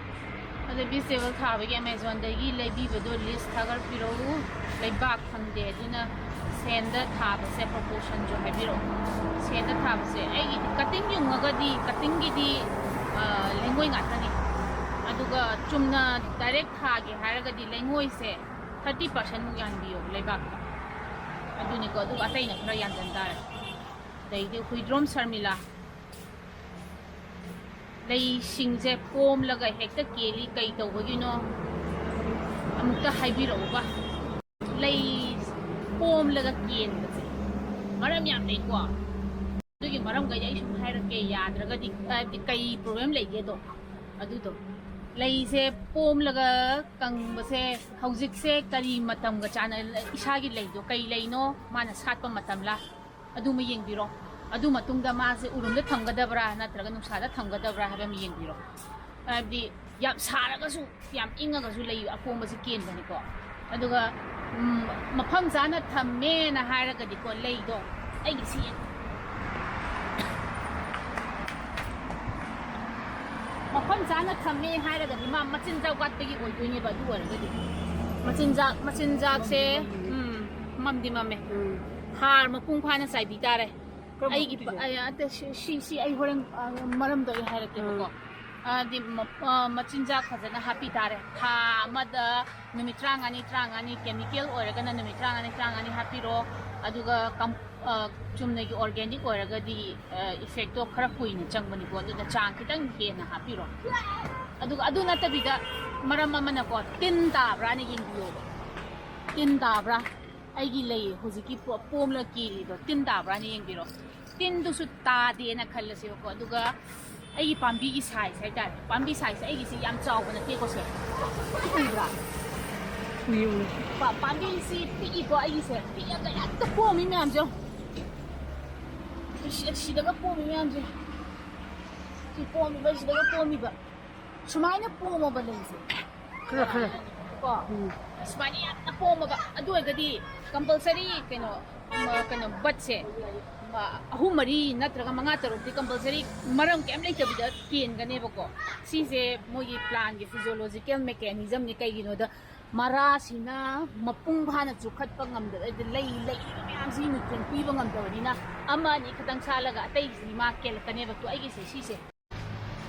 ꯑꯗ vegetable ꯊꯥꯕꯒꯤ Amazonꯗꯒꯤ ꯂꯩꯕꯤꯕꯗꯣ list ꯊꯥꯒꯠꯄꯤꯔꯛꯎ꯫ ꯂꯩꯕꯥꯛ ꯐꯪꯗꯦ, ꯑꯗꯨꯅ ꯁꯦꯟꯗ ꯊꯥꯕꯁꯦ ꯄ꯭ꯔꯣꯄꯣꯔꯁꯟꯁꯨ ꯍꯥꯏꯕꯤꯔꯛꯑꯣ꯫ ꯁꯦꯟꯗ ꯊꯥꯕꯁꯦ ꯑꯩꯒꯤꯗꯤ ꯀꯇꯤꯡ ꯌꯨꯡꯉꯒꯗꯤ ꯀꯇꯤꯡꯒꯤꯗꯤ ꯂꯩꯉꯣꯏ ꯉꯥꯛꯇꯅꯤ꯫ ꯑꯗꯨꯒ ꯆꯨꯝꯅ ꯗꯥꯏꯔꯦꯛ ꯊꯥꯒꯦ ꯍꯥꯏꯔꯒꯗꯤ ꯂꯩꯉꯣꯏꯁꯦ ꯊꯥꯔꯇꯤ ꯄꯥꯔꯁꯦꯟꯃꯨꯛ ꯌꯥꯟꯕꯤꯌꯣ ꯂꯩꯕꯥꯛꯇ꯫ ꯑꯗꯨꯅꯤꯀꯣ꯫ ꯑꯗꯨꯒ ꯑꯇꯩꯅ ꯈꯔ ꯌꯥꯟꯁꯤꯟ ꯇꯥꯔꯦ꯫ ꯑꯗꯩꯗꯤ ꯍꯨꯏꯗ꯭ꯔꯣꯝ ꯁꯔꯃꯤꯂꯥ, ꯂꯩꯁꯤꯡꯁꯦ ꯄꯣꯝꯂꯒ ꯍꯦꯛꯇ ꯀꯦꯜꯂꯤ, ꯀꯩ ꯇꯧꯕꯒꯤꯅꯣ? ꯑꯃꯨꯛꯇ ꯍꯥꯏꯕꯤꯔꯛꯎꯕ꯫ ꯂꯩ ꯄꯣꯝꯂꯒ ꯀꯦꯟꯕꯁꯦ ꯃꯔꯝ ꯌꯥꯝ ꯂꯩꯀꯣ꯫ ꯑꯗꯨꯒꯤ ꯃꯔꯝꯈꯩꯗꯤ ꯑꯩ ꯁꯨꯝ ꯍꯥꯏꯔꯛꯀꯦ, ꯌꯥꯗ꯭ꯔꯒꯗꯤ, ꯍꯥꯏꯕꯗꯤ ꯀꯩ ꯄ꯭ꯔꯣꯕ꯭ꯂꯦꯝ ꯂꯩꯒꯦꯗꯣ꯫ ꯑꯗꯨꯗꯣ, ꯂꯩꯁꯦ ꯄꯣꯝꯂꯒ ꯀꯪꯕꯁꯦ ꯍꯧꯖꯤꯛꯁꯦ ꯀꯔꯤ ꯃꯇꯝꯒ ꯆꯥꯟꯅ, ꯏꯁꯥꯒꯤ ꯂꯩꯗꯣ ꯀꯩ ꯂꯩꯅꯣ ꯃꯥꯅ ꯁꯥꯠꯄ ꯃꯇꯝꯂꯥ, ꯑꯗꯨꯃ ꯌꯦꯡꯕꯤꯔꯣ꯫ ꯑꯗꯨ ꯃꯇꯨꯡꯗ ꯃꯥꯁꯦ ꯎꯔꯨꯝꯗ ꯊꯝꯒꯗꯕ꯭ꯔꯥ ꯅꯠꯇ꯭ꯔꯒ ꯅꯨꯡꯁꯥꯗ ꯊꯝꯒꯗꯕ꯭ꯔꯥ ꯍꯥꯏꯕ ꯑꯃ ꯌꯦꯡꯕꯤꯔꯣ꯫ ꯍꯥꯏꯕꯗꯤ ꯌꯥꯝ ꯁꯥꯔꯒꯁꯨ, ꯌꯥꯝ ꯏꯪꯉꯒꯁꯨ ꯂꯩ ꯑꯄꯣꯝꯕꯁꯦ ꯀꯦꯟꯕꯅꯤꯀꯣ꯫ ꯑꯗꯨꯒ, ꯎꯝ, ꯃꯐꯝ ꯆꯥꯅ ꯊꯝꯃꯦꯅ ꯍꯥꯏꯔꯒꯗꯤꯀꯣ, ꯂꯩꯗꯣ, ꯑꯩꯒꯤꯁꯤ ꯌꯦꯡꯉꯣ꯫ ꯃꯐꯝ ꯆꯥꯅ ꯊꯝꯃꯦ ꯍꯥꯏꯔꯒꯗꯤ ꯃꯥ ꯃꯆꯤꯟꯖꯥꯛ ꯋꯥꯠꯄꯒꯤ ꯑꯣꯏꯗꯣꯏꯅꯦꯕ꯫ ꯑꯗꯨ ꯑꯣꯏꯔꯒꯗꯤ ꯃꯆꯤꯟꯖꯥꯛ, ꯃꯆꯤꯟꯖꯥꯛꯁꯦ, ꯎꯝ, ꯃꯝꯗꯤ ꯃꯝꯃꯦ꯫ ꯎꯝ꯫ ꯍꯥꯔ ꯃꯄꯨꯡ ꯐꯥꯅ ꯆꯥꯏꯕꯤ ꯇꯥꯔꯦ꯫ ꯀꯔꯝꯕ ꯑꯩꯒꯤ ꯄꯤꯖ? ꯑ, ꯑꯇꯩ ꯁꯤ, ꯁꯤ, ꯁꯤ ꯑꯩ ꯍꯣꯔꯦꯟ, ꯑ, ꯃꯔꯝꯗꯣ ꯑꯩ ꯍꯥꯏꯔꯛꯀꯦꯕꯀꯣ꯫ ꯎꯝ꯫ ꯑꯗꯤ ꯃ-, ꯑ, ꯃꯆꯤꯟꯖꯥꯛ ꯐꯖꯅ ꯍꯥꯞꯄꯤ ꯇꯥꯔꯦ꯫ ꯊꯥ ꯑꯃꯗ ꯅꯨꯃꯤꯠ ꯇꯔꯥꯃꯉꯥꯅꯤ, ꯇꯔꯥꯃꯉꯥꯅꯤ, ꯀꯦꯃꯤꯀꯦꯜ ꯑꯣꯏꯔꯒꯅ ꯅꯨꯃꯤꯠ ꯇꯔꯥꯃꯉꯥꯅꯤ, ꯇꯔꯥꯃꯉꯥꯅꯤ ꯍꯥꯞꯄꯤꯔꯣ꯫ ꯑꯗꯨꯒ ꯀꯝ-, ꯑ, ꯆꯨꯝꯅꯒꯤ ꯑꯣꯔꯒꯥꯅꯤꯛ ꯑꯣꯏꯔꯒꯗꯤ, ꯑ, ꯏꯐꯦꯛꯇꯣ ꯈꯔ ꯀꯨꯏꯅ ꯆꯪꯕꯅꯤꯀꯣ꯫ ꯑꯗꯨꯅ ꯆꯥꯡ ꯈꯤꯇꯪ ꯍꯦꯟꯅ ꯍꯥꯞꯄꯤꯔꯣ꯫ ꯑꯗꯨꯒ ꯑꯗꯨ ꯅꯠꯇꯕꯤꯗ ꯃꯔꯝ ꯑꯃꯅꯀꯣ, ꯇꯤꯟ ꯇꯥꯕ꯭ꯔꯥꯅ ꯌꯦꯡꯕꯤꯌꯣꯕ꯫ ꯇꯤꯟ ꯇꯥꯕ꯭ꯔꯥ? ꯑꯩꯒꯤ ꯂꯩ ꯍꯧꯖꯤꯛꯀꯤ ꯄꯣ-, ꯄꯣꯝꯂ ꯀꯦꯜꯂꯤꯗꯣ ꯇꯤꯟ ꯇꯥꯕ꯭ꯔꯥꯅ ꯌꯦꯡꯕꯤꯔꯣ꯫ ꯇꯤꯟꯗꯨꯁꯨ ꯇꯥꯗꯦꯅ ꯈꯜꯂꯁꯦꯕꯀꯣ꯫ ꯑꯗꯨꯒ ꯑꯩꯒꯤ ꯄꯥꯝꯕꯤꯒꯤ ꯁꯥꯏꯖ ꯍꯥꯏꯇꯥꯔꯦ, ꯄꯥꯝꯕꯤ ꯁꯥꯏꯖꯁꯦ ꯑꯩꯒꯤꯁꯤ ꯌꯥꯝ ꯆꯥꯎꯕ ꯅꯠꯇꯦꯀꯣ꯫ ꯁꯦ ꯎꯕ꯭ꯔꯥ? ꯎꯏ, ꯎꯏ꯫ ꯄꯥ-, ꯄꯥꯝꯕꯤꯁꯤ ꯄꯤꯛꯏꯀꯣ꯫ ꯑꯩꯒꯤꯁꯦ ꯄꯤꯛꯑꯒ ꯍꯦꯛꯇ ꯄꯣꯝꯃꯤ ꯃꯌꯥꯝꯁꯦ ꯌꯦꯡꯉꯣ꯫ ꯁꯤ-, ꯁꯤꯗꯒ ꯄꯣꯝꯃꯤ ꯃꯌꯥꯝꯁꯦ꯫ ꯁꯤ ꯄꯣꯝꯃꯤꯕ, ꯁꯤꯗꯒ ꯄꯣꯝꯃꯤꯕ꯫ ꯁꯨꯃꯥꯏꯅ ꯄꯣꯝꯃꯕ ꯂꯩꯁꯦ꯫ ꯈꯔ, ꯈꯔ꯫ ꯀꯣ? ꯎꯝ꯫ ꯁꯨꯃꯥꯏꯅ ꯌꯥꯝꯅ ꯄꯣꯝꯃꯕ꯫ ꯑꯗꯨ ꯑꯣꯏꯔꯒꯗꯤ ꯀꯝꯄꯜꯁꯔꯤ ꯀꯩꯅꯣ, ꯃ-, ꯀꯩꯅꯣ, ꯕꯠꯁꯦ, ꯃ-, ꯑꯍꯨꯝ ꯃꯔꯤ ꯅꯠꯇ꯭ꯔꯒ ꯃꯉꯥ ꯇꯔꯨꯛꯇꯤ ꯀꯝꯄꯜꯁꯔꯤ ꯃꯔꯝ ꯀꯩꯝ ꯂꯩꯇꯕꯤꯗ ꯀꯦꯟꯒꯅꯦꯕꯀꯣ꯫ ꯁꯤꯁꯦ ꯃꯣꯏꯒꯤ ꯄ꯭ꯂꯥꯟꯒꯤ ꯐꯤꯖꯤꯌꯣꯂꯣꯖꯤꯀꯦꯜ ꯃꯦꯀꯥꯅꯤꯖꯝꯅꯤ꯫ ꯀꯩꯒꯤꯅꯣꯗ ꯃꯔꯥꯁꯤꯅ ꯃꯄꯨꯡ ꯐꯥꯅ ꯆꯨꯞꯈꯠꯄ ꯉꯝꯗꯕ, ꯍꯥꯏꯗꯤ ꯂꯩ, ꯂꯩꯔꯤꯕ ꯃꯌꯥꯝꯁꯤ nutrient ꯄꯤꯕ ꯉꯝꯗꯕꯅꯤꯅ, ꯑꯃ ꯑꯅꯤ ꯈꯛꯇꯪ ꯁꯥꯠꯂꯒ ꯑꯇꯩꯁꯤꯗꯤ ꯃꯥ ꯀꯦꯜꯂꯛꯀꯅꯦꯕ꯫ ꯇꯣ, ꯑꯩꯒꯤꯁꯦ ꯁꯤꯁꯦ,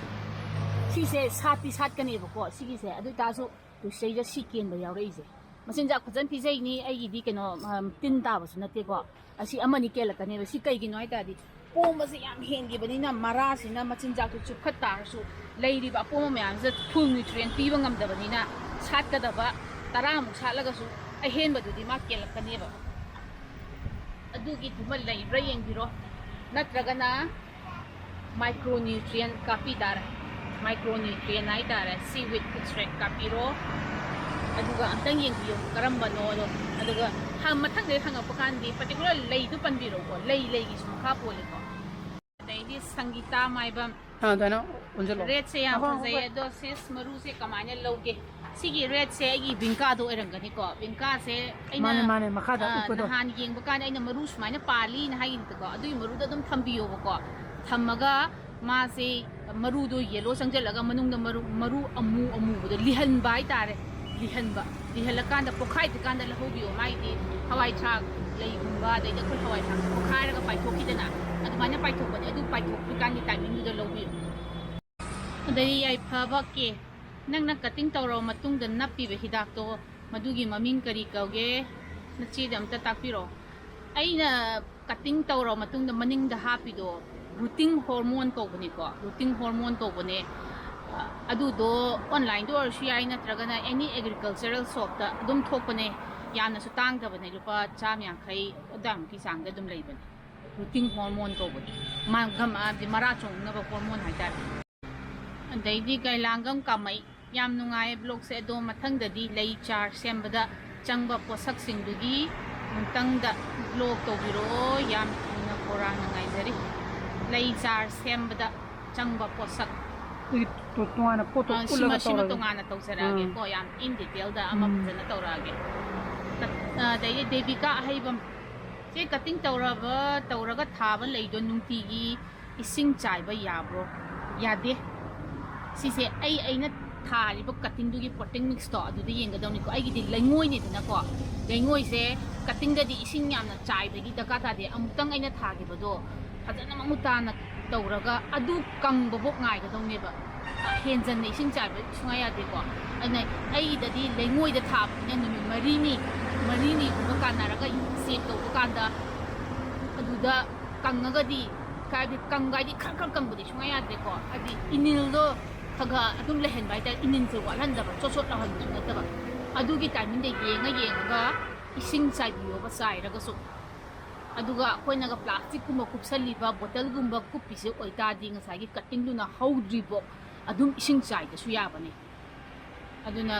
ꯁꯤꯁꯦ ꯁꯥꯠꯇꯤ ꯁꯥꯠꯀꯅꯦꯕꯀꯣ, ꯁꯤꯒꯤꯁꯦ꯫ ꯑꯗꯨ ꯑꯣꯏꯇꯥꯔꯁꯨ ꯇꯨ, ꯁꯤꯗꯩꯗ ꯁꯤ ꯀꯦꯟꯕ ꯌꯥꯎꯔꯛꯏꯁꯦ꯫ ꯃꯆꯤꯟꯖꯥꯛ ꯐꯖꯅ ꯄꯤꯖꯩꯅꯤ, ꯑꯩꯒꯤꯗꯤ ꯀꯩꯅꯣ, ꯑꯝ, ꯇꯤꯟ ꯇꯥꯕꯁꯨ ꯅꯠꯇꯦꯀꯣ꯫ ꯑꯁꯤ ꯑꯃꯅꯤ ꯀꯦꯜꯂꯛꯀꯅꯦꯕ꯫ ꯁꯤ ꯀꯩꯒꯤꯅꯣ ꯍꯥꯏ ꯇꯥꯔꯗꯤ, ꯄꯣꯝꯕꯁꯦ ꯌꯥꯝ ꯍꯦꯟꯈꯤꯕꯅꯤꯅ, ꯃꯔꯥꯁꯤꯅ ꯃꯆꯤꯟꯖꯥꯛꯇꯨ ꯆꯨꯞꯈꯠ ꯇꯥꯔꯁꯨ, ꯂꯩꯔꯤꯕ ꯑꯄꯣꯝꯕ ꯃꯌꯥꯝꯁꯤꯗ full nutrient ꯄꯤꯕ ꯉꯝꯗꯕꯅꯤꯅ, ꯁꯥꯠꯀꯗꯕ ꯇꯔꯥꯃꯨꯛ ꯁꯥꯠꯂꯒꯁꯨ ꯑꯍꯦꯟꯕꯗꯨꯗꯤ ꯃꯥ ꯀꯦꯜꯂꯛꯀꯅꯦꯕ꯫ ꯑꯗꯨꯒꯤꯗꯨꯃ ꯂꯩꯕ꯭ꯔꯥ ꯌꯦꯡꯕꯤꯔꯣ, ꯅꯠꯇ꯭ꯔꯒꯅ micronutrient ꯀꯥꯞꯄꯤ ꯇꯥꯔꯦ꯫ Micronutrient ꯍꯥꯏ ꯇꯥꯔꯦ, seaweed extract ꯀꯥꯞꯄꯤꯔꯣ꯫ ꯑꯗꯨꯒ ꯑꯝꯇꯪ ꯌꯦꯡꯕꯤꯌꯣ ꯀꯔꯝꯕꯅꯣꯗꯣ꯫ ꯑꯗꯨꯒ ꯍ-, ꯃꯊꯪꯗꯩ ꯍꯪꯉꯛꯄ ꯀꯥꯟꯗꯤ particular ꯂꯩꯗꯨ ꯄꯟꯕꯤꯔꯛꯎꯀꯣ, ꯂꯩ ꯂꯩꯒꯤꯁꯨ ꯃꯈꯥ ꯄꯣꯜꯂꯦꯀꯣ꯫ ꯑꯗꯩꯗꯤ ꯁꯪꯒꯤꯇꯥ ꯃꯥꯏꯕꯝ, ꯑꯥ, ꯑꯗꯨꯃꯥꯏꯅ ꯑꯣꯟꯁꯤꯜꯂꯣ꯫ Redꯁꯦ ꯌꯥꯝ ꯍꯣꯏ, ꯍꯣꯏ, ꯐꯖꯩ, ꯍꯣꯏ꯫ ꯑꯗꯣ sis, ꯃꯔꯨꯁꯦ ꯀꯃꯥꯏꯅ ꯂꯧꯒꯦ? ꯁꯤꯒꯤ redꯁꯦ ꯑꯩꯒꯤ ꯕꯤꯡꯀꯥꯗꯣ ꯑꯣꯏꯔꯝꯒꯅꯤꯀꯣ꯫ ꯕꯤꯡꯀꯥꯁꯦ ꯑꯩꯅ, ꯃꯥꯅꯦ, ꯃꯥꯅꯦ, ꯃꯈꯥꯗ ꯑ, ꯑꯀꯨꯞꯄꯗꯣ꯫ ꯅꯍꯥꯟ ꯌꯦꯡꯕ ꯀꯥꯟꯗ ꯑꯩꯅ ꯃꯔꯨ ꯁꯨꯃꯥꯏꯅ ꯄꯥꯜꯂꯤꯅ ꯍꯥꯏꯈꯤꯕꯗꯀꯣ, ꯑꯗꯨꯒꯤ ꯃꯔꯨꯗꯣ ꯑꯗꯨꯝ ꯊꯝꯕꯤꯌꯣꯕꯀꯣ꯫ ꯊꯝꯃꯒ ꯃꯥꯁꯦ ꯃꯔꯨꯗꯣ yellow ꯆꯪꯁꯤꯜꯂꯒ ꯃꯅꯨꯡꯗ ꯃꯔꯨ, ꯃꯔꯨ ꯑꯃꯨ ꯑꯃꯨꯕꯗꯣ ꯂꯤꯍꯟꯕ ꯍꯥꯏꯇꯥꯔꯦ꯫ ꯂꯤꯍꯟꯕ, ꯂꯤꯍꯜꯂꯀꯥꯟꯗ ꯄꯣꯛꯈꯥꯏꯗ꯭ꯔꯤꯀꯥꯟꯗ ꯂꯧꯍꯧꯕꯤꯌꯣ꯫ ꯃꯥꯒꯤꯗꯤ ꯍꯋꯥꯏ ꯊ꯭ꯔꯥꯛ ꯂꯩꯒꯨꯝꯕ, ꯑꯗꯩꯗꯤ ꯑꯩꯈꯣꯏ ꯍꯋꯥꯏ ꯊ꯭ꯔꯥꯛꯁꯦ ꯄꯣꯛꯈꯥꯏꯔꯒ ꯄꯥꯏꯊꯣꯛꯈꯤꯗꯅ, ꯑꯗꯨꯃꯥꯏꯅ ꯄꯥꯏꯊꯣꯛꯄꯅꯦ꯫ ꯑꯗꯨ ꯄꯥꯏꯊꯣꯛꯇ꯭ꯔꯤꯀꯥꯟꯒꯤ timingꯗꯨꯗ ꯂꯧꯕꯤꯌꯨ꯫ ꯑꯗꯩ ꯌꯥꯏꯐꯕ ꯀꯦ, ꯅꯪꯅ cutting ꯇꯧꯔꯕ ꯃꯇꯨꯡꯗ ꯅꯞꯄꯤꯕ ꯍꯤꯗꯥꯛꯇꯣ, ꯃꯗꯨꯒꯤ ꯃꯃꯤꯡ ꯀꯔꯤ ꯀꯧꯒꯦ? ꯅꯆꯦꯗ ꯑꯝꯇ ꯇꯥꯛꯄꯤꯔꯛꯑꯣ꯫ ꯑꯩꯅ cutting ꯇꯧꯔꯕ ꯃꯇꯨꯡꯗ ꯃꯅꯤꯡꯗ ꯍꯥꯞꯄꯤꯗꯣ rooting hormone ꯀꯧꯕꯅꯤꯀꯣ, rooting hormone ꯀꯧꯕꯅꯦ꯫ ꯑꯗꯨꯗꯣ onlineꯗ ꯑꯣꯏꯔꯁꯨ ꯌꯥꯏ, ꯅꯠꯇ꯭ꯔꯒꯅ any agricultural shopꯇ ꯑꯗꯨꯝ ꯊꯣꯛꯄꯅꯦ꯫ ꯌꯥꯝꯅꯁꯨ ꯇꯥꯡꯗꯕꯅꯦ, ꯂꯨꯄꯥ ꯆꯥꯝ ꯌꯥꯡꯈꯩ ꯑꯗꯨꯋꯥꯏꯃꯨꯛꯀꯤ ꯆꯥꯡꯗ ꯑꯗꯨꯝ ꯂꯩꯕꯅꯦ꯫ Rooting hormone ꯀꯧꯕꯅꯦ꯫ ꯃꯥ-, ꯒꯝ-, ꯍꯥꯏꯕꯗꯤ ꯃꯔꯥ ꯆꯣꯡꯅꯕ hormone ꯍꯥꯏꯇꯥꯔꯦ꯫ ꯑꯗꯩꯗꯤ ꯒꯩꯂꯥꯡꯒꯝ ꯀꯥꯃꯩ, ꯌꯥꯝ ꯅꯨꯡꯉꯥꯏꯌꯦ vlogꯁꯦ, ꯑꯗꯣ ꯃꯊꯪꯗꯗꯤ ꯂꯩ ꯆꯥꯔ ꯁꯦꯝꯕꯗ ꯆꯪꯕ ꯄꯣꯠꯁꯛꯁꯤꯡꯗꯨꯒꯤ ꯑꯃꯨꯛꯇꯪꯗ vlog ꯇꯧꯕꯤꯔꯛꯑꯣ꯫ ꯌꯥꯝ ꯊꯨꯅ ꯈꯧꯔꯥꯡꯅ ꯉꯥꯏꯖꯔꯤ꯫ ꯂꯩ ꯆꯥꯔ ꯁꯦꯝꯕꯗ ꯆꯪꯕ ꯄꯣꯠꯁꯛ꯫ ꯑꯩ ꯇꯣ-, ꯇꯣꯉꯥꯟꯅ ꯄꯣꯠꯇꯣ ꯑ, ꯁꯤꯃ, ꯎꯠꯂꯒ ꯁꯤꯃ ꯇꯧꯔꯒꯦ꯫ ꯇꯣꯉꯥꯟꯅ ꯇꯧꯖꯔꯛꯑꯒꯦꯀꯣ꯫ ꯌꯥꯝ in detailꯗ ꯑꯃ ꯎꯝ꯫ ꯐꯖꯅ ꯇꯧꯔꯛꯑꯒꯦ꯫ ꯀ-, ꯑ, ꯑꯗꯩꯗꯤ ꯗꯦꯕꯤꯀꯥ ꯑꯍꯩꯕꯝ, ꯆꯦ, cutting ꯇꯧꯔꯕ, ꯇꯧꯔꯒ ꯊꯥꯕ ꯂꯩꯗꯣ ꯅꯨꯡꯇꯤꯒꯤ ꯏꯁꯤꯡ ꯆꯥꯏꯕ ꯌꯥꯕ꯭ꯔꯣ? ꯌꯥꯗꯦ꯫ ꯁꯤꯁꯦ ꯑꯩ, ꯑꯩꯅ ꯊꯥꯔꯤꯕ cuttingꯗꯨꯒꯤ potting mixꯇꯣ ꯑꯗꯨꯗ ꯌꯦꯡꯒꯗꯧꯅꯤꯀꯣ꯫ ꯑꯩꯒꯤꯗꯤ ꯂꯩꯉꯣꯏꯅꯤꯗꯅꯀꯣ, ꯂꯩꯉꯣꯏꯁꯦ cuttingꯗꯗꯤ ꯏꯁꯤꯡ ꯌꯥꯝꯅ ꯆꯥꯏꯕꯒꯤ ꯗꯔꯀꯥꯔ ꯇꯥꯗꯦ꯫ ꯑꯃꯨꯛꯇꯪ ꯑꯩꯅ ꯊꯥꯈꯤꯕꯗꯣ ꯐꯖꯅ ꯃꯃꯨꯠ ꯇꯥꯅ ꯇꯧꯔꯒ ꯑꯗꯨ ꯀꯪꯕꯐꯥꯎ ꯉꯥꯏꯒꯗꯧꯅꯦꯕ꯫ ꯍꯦꯟꯖꯟꯅ ꯏꯁꯤꯡ ꯆꯥꯏꯕ ꯁꯨꯡꯌꯥ ꯌꯥꯗꯦꯀꯣ꯫ ꯑꯗꯨꯅ ꯑꯩꯗꯗꯤ ꯂꯩꯉꯣꯏꯗ ꯊꯥꯕꯅꯤꯅ ꯅꯨꯃꯤꯠ ꯃꯔꯤꯅꯤ, ꯃꯔꯤꯅꯤꯒꯨꯝꯕ ꯀꯥꯟꯅꯔꯒ ꯆꯦꯛ ꯇꯧꯕ ꯀꯥꯟꯗ ꯑꯗꯨꯗ ꯀꯪꯉꯒꯗꯤ, ꯍꯥꯏꯗꯤ ꯀꯪꯕ ꯍꯥꯏꯗꯤ ꯈꯔ ꯈꯔ ꯀꯪꯕꯗꯤ ꯁꯨꯡꯌꯥ ꯌꯥꯗ꯭ꯔꯦꯀꯣ꯫ ꯍꯥꯏꯗꯤ ꯏꯅꯤꯜꯗꯣ ꯈꯔ ꯈꯔ ꯑꯗꯨꯝ ꯂꯩꯍꯟꯕ ꯍꯥꯏꯇꯥꯔꯦ, ꯏꯅꯤꯜꯁꯦ ꯋꯥꯠꯍꯟꯗꯕ, ꯆꯣꯠ ꯆꯣꯠ ꯂꯥꯎꯍꯟꯕꯁꯨ ꯅꯠꯇꯕ꯫ ꯑꯗꯨꯒꯤ timingꯗ ꯌꯦꯡꯉ ꯌꯦꯡꯉꯒ ꯏꯁꯤꯡ ꯆꯥꯏꯕꯤꯌꯣꯕ, ꯆꯥꯏꯔꯒꯁꯨ꯫ ꯑꯗꯨꯒ ꯑꯩꯈꯣꯏꯅꯒ plasticꯀꯨꯝꯕ ꯀꯨꯞꯁꯜꯂꯤꯕ, bottleꯒꯨꯝꯕ ꯀꯨꯞꯄꯤꯁꯦ ꯑꯣꯏꯇꯥꯔꯗꯤ ꯉꯁꯥꯏꯒꯤ cuttingꯗꯨꯅ ꯍꯧꯗ꯭ꯔꯤꯕꯣꯛ ꯑꯗꯨꯝ ꯏꯁꯤꯡ ꯆꯥꯏꯗꯁꯨ ꯌꯥꯕꯅꯦ꯫ ꯑꯗꯨꯅ,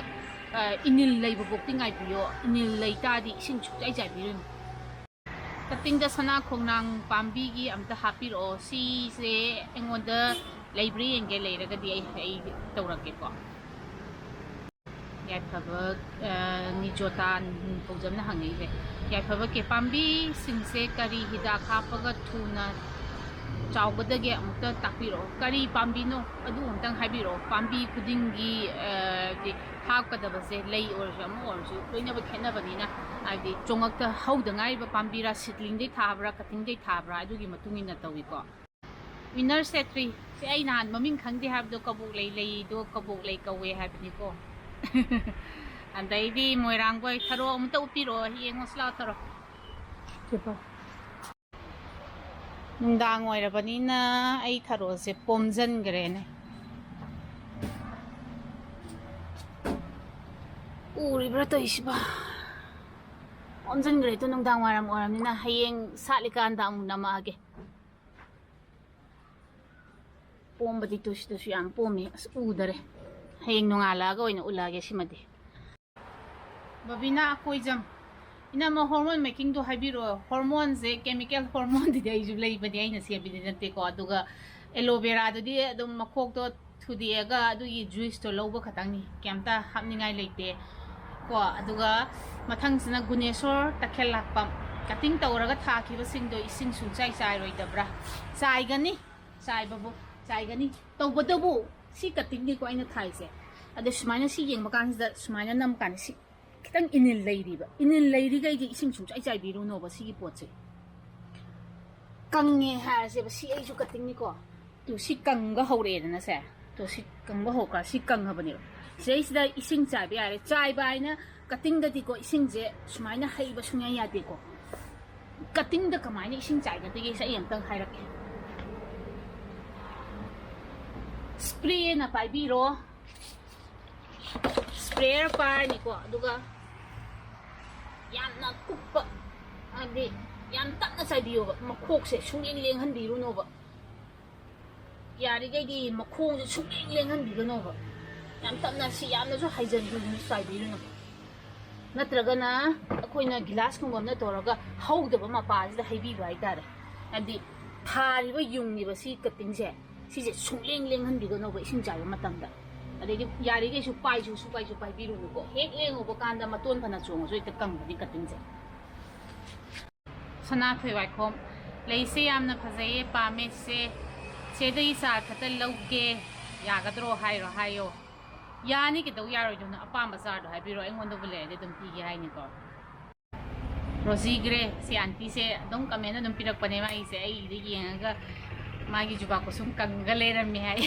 ꯑ, ꯏꯅꯤꯜ ꯂꯩꯕꯕꯣꯛꯇꯤ ꯉꯥꯏꯕꯤꯌꯣ꯫ ꯏꯅꯤꯜ ꯂꯩ ꯇꯥꯔꯗꯤ ꯏꯁꯤꯡ ꯁꯨꯡꯆꯥꯏ ꯆꯥꯏꯕꯤꯔꯨꯅꯨ꯫ Cuttingꯗ ꯁꯅꯥ ꯈꯣꯡꯅꯥꯡ ꯄꯥꯝꯕꯤꯒꯤ ꯑꯝꯇ ꯍꯥꯞꯄꯤꯔꯛꯑꯣ꯫ ꯁꯤꯁꯦ ꯑꯩꯉꯣꯟꯗ ꯂꯩꯕ꯭ꯔꯥ ꯌꯦꯡꯒꯦ, ꯂꯩꯔꯒꯗꯤ ꯑꯩ, ꯑꯩ ꯇꯧꯔꯛꯀꯦꯀꯣ꯫ ꯌꯥꯏꯐꯕ, ꯑ, ꯅꯤꯖꯣꯇꯥ ꯅꯤꯡꯊꯧꯖꯝꯅ ꯍꯪꯉꯛꯏꯁꯦ, ꯌꯥꯏꯐꯕ ꯀꯦ, ꯄꯥꯝꯕꯤꯁꯤꯡꯁꯦ ꯀꯔꯤ ꯍꯤꯗꯥꯛ ꯍꯥꯞꯄꯒ ꯊꯨꯅ ꯆꯥꯎꯒꯗꯒꯦ? ꯑꯃꯨꯛꯇ ꯇꯥꯛꯄꯤꯔꯛꯑꯣ꯫ ꯀꯔꯤ ꯄꯥꯝꯕꯤꯅꯣ ꯑꯗꯨ ꯑꯃꯨꯛꯇꯪ ꯍꯥꯏꯕꯤꯔꯛꯑꯣ꯫ ꯄꯥꯝꯕꯤ ꯈꯨꯗꯤꯡꯒꯤ, ꯑ, ꯍꯥꯏꯗꯤ ꯍꯥꯞꯀꯗꯕꯁꯦ, ꯂꯩ ꯑꯣꯏꯔꯁꯨ ꯑꯃ ꯑꯣꯏꯔꯁꯨ ꯂꯣꯏꯅꯕ ꯈꯦꯠꯅꯕꯅꯤꯅ, ꯍꯥꯏꯕꯗꯤ ꯆꯣꯉꯛꯇ ꯍꯧꯗ ꯉꯥꯏꯔꯤꯕ ꯄꯥꯝꯕꯤꯔꯥ, seedlingꯗꯩ ꯊꯥꯕ꯭ꯔꯥ, cuttings ꯗꯩ ꯊꯥꯕ꯭ꯔꯥ, ꯑꯗꯨꯒꯤ ꯃꯇꯨꯡ ꯏꯟꯅ ꯇꯧꯏꯀꯣ꯫ Winner ꯁꯦꯇ꯭ꯔꯤ, ꯁꯤ ꯑꯩ ꯅꯍꯥꯟ ꯃꯃꯤꯡ ꯈꯪꯗꯦ ꯍꯥꯏꯕꯗꯣ, ꯀꯕꯣꯛ ꯂꯩ, ꯂꯩꯗꯣ ꯀꯕꯣꯛ ꯂꯩ ꯀꯧꯋꯦ ꯍꯥꯏꯕꯅꯤꯀꯣ꯫ ꯑꯗꯩꯗꯤ ꯃꯣꯏꯔꯥꯡꯕꯣꯏ, ꯊꯔꯣ ꯑꯃꯨꯛꯇ ꯎꯞꯄꯤꯔꯛꯑꯣ, ꯌꯦꯡꯉꯣꯁꯤ ꯂꯥꯎ ꯊꯔꯣ꯫ ꯁꯤꯕꯣ꯫ ꯅꯨꯡꯗꯥꯡ ꯑꯣꯏꯔꯕꯅꯤꯅ ꯑꯩ ꯊꯔꯣꯁꯦ ꯄꯣꯝꯖꯟꯈ꯭ꯔꯦꯅꯦ꯫ ꯎꯔꯤꯕ꯭ꯔꯥ ꯇꯧꯔꯤꯁꯤꯕꯣ? ꯄꯣꯝꯖꯟꯈ꯭ꯔꯦ꯫ ꯑꯗꯨ ꯅꯨꯡꯗꯥꯡ ꯋꯥꯏꯔꯝ ꯑꯣꯏꯔꯕꯅꯤꯅ ꯍꯌꯦꯡ ꯁꯥꯠꯂꯤꯀꯥꯟꯗ ꯑꯃꯨꯛ ꯅꯝꯃꯛꯑꯒꯦ꯫ ꯄꯣꯝꯕꯗꯤ ꯇꯨꯁꯤꯗꯁꯨ ꯌꯥꯝ ꯄꯣꯝꯃꯤ꯫ ꯑꯁ, ꯎꯗꯔꯦ꯫ ꯍꯌꯦꯡ ꯅꯣꯡꯉꯥꯜꯂꯛꯑꯒ ꯑꯣꯏꯅ ꯎꯠꯂꯛꯑꯒꯦ ꯁꯤꯃꯗꯤ꯫ ꯕꯕꯤꯅꯥ ꯑꯀꯣꯏꯖꯝ, ꯏꯅꯝꯃ, hormone makingꯗꯣ ꯍꯥꯏꯕꯤꯔꯛꯑꯣ꯫ Hormoneꯁꯦ, chemical hormoneꯗꯨꯗꯤ ꯑꯩꯁꯨ ꯂꯩꯕꯅꯦ, ꯑꯩꯅ ꯁꯦꯝꯕꯗꯤ ꯅꯠꯇꯦꯀꯣ꯫ ꯑꯗꯨꯒ aloe veraꯗꯨꯗꯤ ꯑꯗꯨꯝ ꯃꯈꯣꯛꯇꯣ ꯊꯨꯗꯦꯛꯑꯒ ꯑꯗꯨꯒꯤ juiceꯇꯣ ꯂꯧꯕ ꯈꯛꯇꯪꯅꯤ, ꯀꯩꯝꯇ ꯍꯥꯞꯅꯤꯡꯉꯥꯏ ꯂꯩꯇꯦ ꯀꯣ꯫ ꯑꯗꯨꯒ ꯃꯊꯪꯁꯤꯅ ꯒꯨꯅꯦꯁꯣꯔ ꯇꯈꯦꯜꯂꯥꯛꯄꯝ꯫ Cutting ꯇꯧꯔꯒ ꯊꯥꯈꯤꯕꯁꯤꯡꯗꯣ ꯏꯁꯤꯡ ꯁꯨꯡꯆꯥꯏ ꯆꯥꯏꯔꯣꯏꯗꯕ꯭ꯔꯥ? ꯆꯥꯏꯒꯅꯤ, ꯆꯥꯏꯕꯕꯨ ꯆꯥꯏꯒꯅꯤ꯫ ꯇꯧꯕꯇꯕꯨ ꯁꯤ cuttingꯅꯤꯀꯣ ꯑꯩꯅ ꯊꯥꯏꯁꯦ꯫ ꯑꯗ ꯁꯨꯃꯥꯏꯅ ꯁꯤ ꯌꯦꯡꯕ ꯀꯥꯟꯁꯤꯗ ꯁꯨꯃꯥꯏꯅ ꯅꯝ ꯀꯥꯟꯗ ꯁꯤ ꯈꯤꯇꯪ ꯏꯅꯤꯜ ꯂꯩꯔꯤꯕ, ꯏꯅꯤꯜ ꯂꯩꯔꯤꯈꯩꯗꯤ ꯏꯁꯤꯡ ꯁꯨꯡꯆꯥꯏ ꯆꯥꯏꯕꯤꯔꯨꯅꯣꯕ꯫ ꯁꯤꯒꯤ ꯄꯣꯠꯁꯦ ꯀꯪꯉꯦ ꯍꯥꯏꯔꯁꯦꯕ, ꯁꯤ ꯑꯩꯁꯨ ꯀꯠꯇꯤꯡꯅꯤꯀꯣ꯫ ꯇꯨ ꯁꯤ ꯀꯪꯕ ꯍꯧꯔꯛꯑꯦꯗꯅ ꯁꯦ꯫ ꯇꯨ ꯁꯤ ꯀꯪꯕ ꯍꯧꯔꯛꯄ, ꯁꯤ ꯀꯪꯉꯕꯅꯦꯕ꯫ ꯁꯤꯗꯩꯁꯤꯗ ꯏꯁꯤꯡ ꯆꯥꯏꯕ ꯌꯥꯔꯦ꯫ ꯆꯥꯏꯕ ꯍꯥꯏꯅ ꯀꯠꯇꯤꯡꯗꯗꯤꯀꯣ ꯏꯁꯤꯡꯁꯦ ꯁꯨꯃꯥꯏꯅ ꯍꯩꯕ ꯁꯨꯡꯌꯥ ꯌꯥꯗꯦꯀꯣ꯫ ꯀꯠꯇꯤꯡꯗ ꯀꯃꯥꯏꯅ ꯏꯁꯤꯡ ꯆꯥꯏꯒꯗꯒꯦꯁꯦ ꯑꯩ ꯑꯝꯇꯪ ꯍꯥꯏꯔꯛꯀꯦ꯫ ꯁ꯭ꯄ꯭ꯔꯦꯅ ꯄꯥꯏꯕꯤꯔꯣ꯫ ꯁ꯭ꯄ꯭ꯔꯦꯌꯔ ꯄꯥꯏꯔꯅꯤꯀꯣ, ꯑꯗꯨꯒ ꯌꯥꯝꯅ ꯀꯨꯞꯄ, ꯍꯥꯏꯗꯤ ꯌꯥꯝ ꯇꯞꯅ ꯆꯥꯏꯕꯤꯌꯣꯕ꯫ ꯃꯈꯣꯛꯁꯦ ꯁꯨꯡꯂꯦꯡ ꯂꯦꯡꯍꯟꯕꯤꯔꯨꯅꯣꯕ꯫ ꯌꯥꯔꯤꯈꯩꯗꯤ ꯃꯈꯣꯡꯁꯦ ꯁꯨꯡꯂꯦꯡ ꯂꯦꯡꯍꯟꯕꯤꯒꯅꯣꯕ꯫ ꯌꯥꯝ ꯇꯞꯅ, ꯁꯤ ꯌꯥꯝꯅꯁꯨ ꯍꯥꯏꯖꯟꯕꯤꯔꯨꯅꯨ, ꯆꯥꯏꯕꯤꯔꯨꯅꯨ꯫ ꯅꯠꯇ꯭ꯔꯒꯅ ꯑꯩꯈꯣꯏꯅ ꯒꯤꯂꯥꯁꯀꯨꯝꯕ ꯑꯃꯅ ꯇꯧꯔꯒ ꯍꯧꯗꯕ ꯃꯄꯥꯁꯤꯗ ꯍꯩꯕꯤꯕ ꯍꯥꯏꯇꯥꯔꯦ꯫ ꯍꯥꯏꯕꯗꯤ ꯊꯥꯔꯤꯕ ꯌꯨꯡꯉꯤꯕ ꯁꯤ ꯀꯠꯇꯤꯡꯁꯦ, ꯁꯤꯁꯦ ꯁꯨꯡꯂꯦꯡ ꯂꯦꯡꯍꯟꯕꯤꯒꯅꯣꯕ ꯏꯁꯤꯡ ꯆꯥꯏꯕ ꯃꯇꯝꯗ꯫ ꯑꯗꯩꯗꯤ ꯌꯥꯔꯤꯈꯩꯁꯨ ꯄꯥꯏꯁꯨ, ꯁꯨ ꯄꯥꯏꯁꯨ ꯄꯥꯏꯕꯤꯔꯨꯅꯨꯀꯣ꯫ ꯍꯦꯛ ꯂꯦꯡꯉꯨꯕ ꯀꯥꯟꯗ ꯃꯇꯣꯟ ꯐꯅ ꯆꯣꯡꯉꯁꯨ ꯍꯦꯛꯇ ꯀꯪꯕꯅꯤ ꯀꯠꯇꯤꯡꯁꯦ꯫ ꯁꯅꯥꯊꯣꯏ ꯋꯥꯏꯈꯣꯝ, ꯂꯩꯁꯦ ꯌꯥꯝꯅ ꯐꯖꯩꯌꯦ, ꯄꯥꯝꯃꯦ ꯆꯦ꯫ ꯆꯦꯗꯒꯤ ꯆꯥꯔ ꯈꯛꯇ ꯂꯧꯒꯦ, ꯌꯥꯒꯗ꯭ꯔꯣ ꯍꯥꯏꯔꯣ, ꯍꯥꯏꯌꯣ꯫ ꯌꯥꯅꯤ, ꯀꯩꯗꯧ ꯌꯥꯔꯣꯏꯗꯣꯏꯅꯣ? ꯑꯄꯥꯝꯕ ꯆꯥꯔꯗꯣ ꯍꯥꯏꯕꯤꯔꯣ, ꯑꯩꯉꯣꯟꯗꯕꯨ ꯂꯩꯔꯗꯤ ꯑꯗꯨꯝ ꯄꯤꯒꯦ ꯍꯥꯏꯅꯤꯀꯣ꯫ ꯔꯣꯖꯤ ꯒ꯭ꯔꯦ, ꯁꯤ ꯑꯟꯇꯤꯁꯦ ꯑꯗꯨꯝ ꯀꯃꯦꯟ ꯑꯗꯨꯝ ꯄꯤꯔꯛꯄꯅꯦ ꯃꯥꯒꯤꯁꯦ, ꯑꯩꯒꯤꯗ ꯌꯦꯡꯉꯒ ꯃꯥꯒꯤ ꯖꯨꯕꯥ ꯀꯨꯁꯨꯝ ꯀꯪꯉꯒ ꯂꯩꯔꯝꯃꯦ ꯍꯥꯏ꯫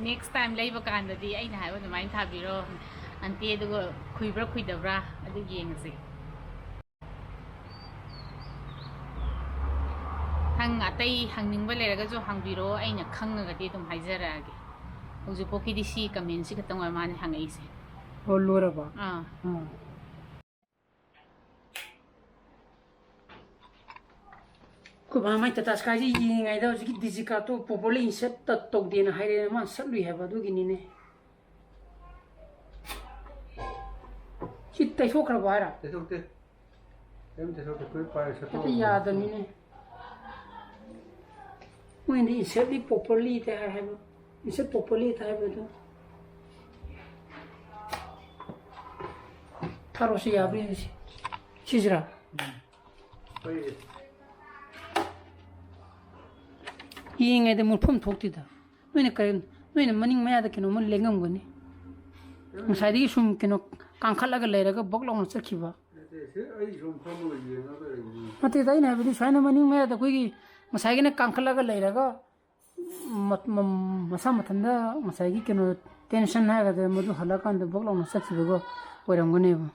ꯅꯦꯛꯁ ꯇꯥꯏꯝ ꯂꯩꯕ ꯀꯥꯟꯗꯗꯤ ꯑꯩꯅ ꯍꯥꯏꯕ ꯑꯗꯨꯃꯥꯏꯅ ꯊꯥꯕꯤꯔꯣ ꯑꯟꯇꯤ, ꯑꯗꯨꯒ ꯈꯨꯏꯕ꯭ꯔꯥ ꯈꯨꯏꯗꯕ꯭ꯔꯥ ꯑꯗꯨ ꯌꯦꯡꯉꯁꯤ꯫ ꯅꯪ ꯑꯇꯩ ꯍꯪꯅꯤꯡꯕ ꯂꯩꯔꯒꯁꯨ ꯍꯪꯕꯤꯔꯛꯑꯣ, ꯑꯩꯅ ꯈꯪꯉꯒꯗꯤ ꯑꯗꯨꯝ ꯍꯥꯏꯖꯔꯛꯑꯒꯦ꯫ ꯍꯧꯖꯤꯛꯐꯥꯎꯀꯤꯗꯤ ꯁꯤ ꯀꯃꯦꯟꯁꯤ ꯈꯛꯇꯪ ꯑꯣꯏꯔ ꯃꯥꯅ ꯍꯪꯉꯛꯏꯁꯦ꯫ ꯑꯣ, ꯂꯣꯏꯔꯕ? ꯑꯥ꯫ ꯑꯥ꯫ ꯑꯩꯈꯣꯏ ꯕꯥ ꯃꯥꯏ ꯇꯥꯇꯥ ꯁ꯭ꯀꯥꯏꯁꯦ ꯌꯦꯡꯉꯤꯉꯩꯗ ꯍꯧꯖꯤꯛꯀꯤ ꯗꯤꯖꯤꯀꯥꯔꯠꯇꯣ ꯄ꯭ꯔꯣꯄꯔꯂꯤ ꯏꯟꯁꯔꯠ ꯇꯧꯗꯦꯅ ꯍꯥꯏꯔꯛꯑꯦ, ꯃꯥ ꯁꯠꯂꯨꯏ ꯍꯥꯏꯕ, ꯑꯗꯨꯒꯤꯅꯤꯅꯦ꯫ ꯁꯤ ꯇꯩꯊꯣꯛꯈ꯭ꯔꯕ ꯍꯥꯏꯔ? ꯇꯩꯊꯣꯛꯇꯦ꯫ ꯀꯩꯝ ꯇꯩꯊꯣꯛꯇꯦ꯫ ꯑꯩꯈꯣꯏ ꯄꯥꯏꯔ ꯁꯠꯇꯣꯛꯑꯣ꯫ ꯍꯦꯛꯇ ꯌꯥꯗꯕꯅꯤꯅꯦ꯫ ꯃꯣꯏꯅ ꯏꯟꯁꯔꯠꯂꯤ ꯄ꯭ꯔꯣꯄꯔꯂꯤ ꯇ ꯍꯥꯏ ꯍꯥꯏꯕ꯫ ꯏꯟꯁꯔꯠ ꯄ꯭ꯔꯣꯄꯔꯂꯤ ꯇ ꯍꯥꯏꯕ ꯑꯗꯨ꯫ ꯊꯥꯔꯣꯁꯤ ꯌꯥꯕ꯭ꯔꯥ ꯌꯦꯡꯁꯤ꯫ ꯁꯤꯁꯤꯔꯥ? ꯎꯝ꯫ ꯍꯣꯏ꯫ ꯌꯦꯡꯉꯩꯗ ꯃꯨꯠꯐꯝ ꯊꯣꯛꯇꯦꯗ꯫ ꯅꯣꯏꯅ ꯀꯔꯤ, ꯅꯣꯏꯅ ꯃꯅꯤꯡ ꯃꯌꯥꯗ ꯀꯩꯅꯣꯝꯃ ꯂꯦꯡꯉꯝꯒꯅꯤ꯫ ꯉꯁꯥꯏꯗꯒꯤ ꯁꯨꯝ ꯀꯩꯅꯣ ꯀꯥꯡꯈꯠꯂꯒ ꯂꯩꯔꯒ ꯕꯛ ꯂꯥꯎꯅ ꯆꯠꯈꯤꯕ꯫ ꯅꯠꯇꯦ, ꯁꯤ ꯑꯩ ꯁꯨꯝ ꯐꯝꯃꯒ ꯌꯦꯡꯉꯒ ꯂꯩꯕꯅꯤ꯫ ꯅꯠꯇꯦꯗ, ꯑꯩꯅ ꯍꯥꯏꯕꯗꯤ ꯁꯨꯃꯥꯏꯅ ꯃꯅꯤꯡ ꯃꯌꯥꯗ ꯑꯩꯈꯣꯏꯒꯤ ꯉꯁꯥꯏꯒꯤꯅ ꯀꯥꯡꯈꯠꯂꯒ ꯂꯩꯔꯒ ꯃ- ꯃ- ꯃꯁꯥ ꯃꯊꯟꯇ ꯉꯁꯥꯏꯒꯤ ꯀꯩꯅꯣ ꯇꯦꯟꯁꯟ ꯍꯥꯏꯒꯗ꯭ꯔꯥ, ꯃꯗꯨ ꯍꯜꯂꯛꯑꯀꯥꯟꯗ ꯕꯛ ꯂꯥꯎꯅ ꯆꯠꯈꯤꯕꯒ ꯑꯣꯏꯔꯝꯒꯅꯦꯕ꯫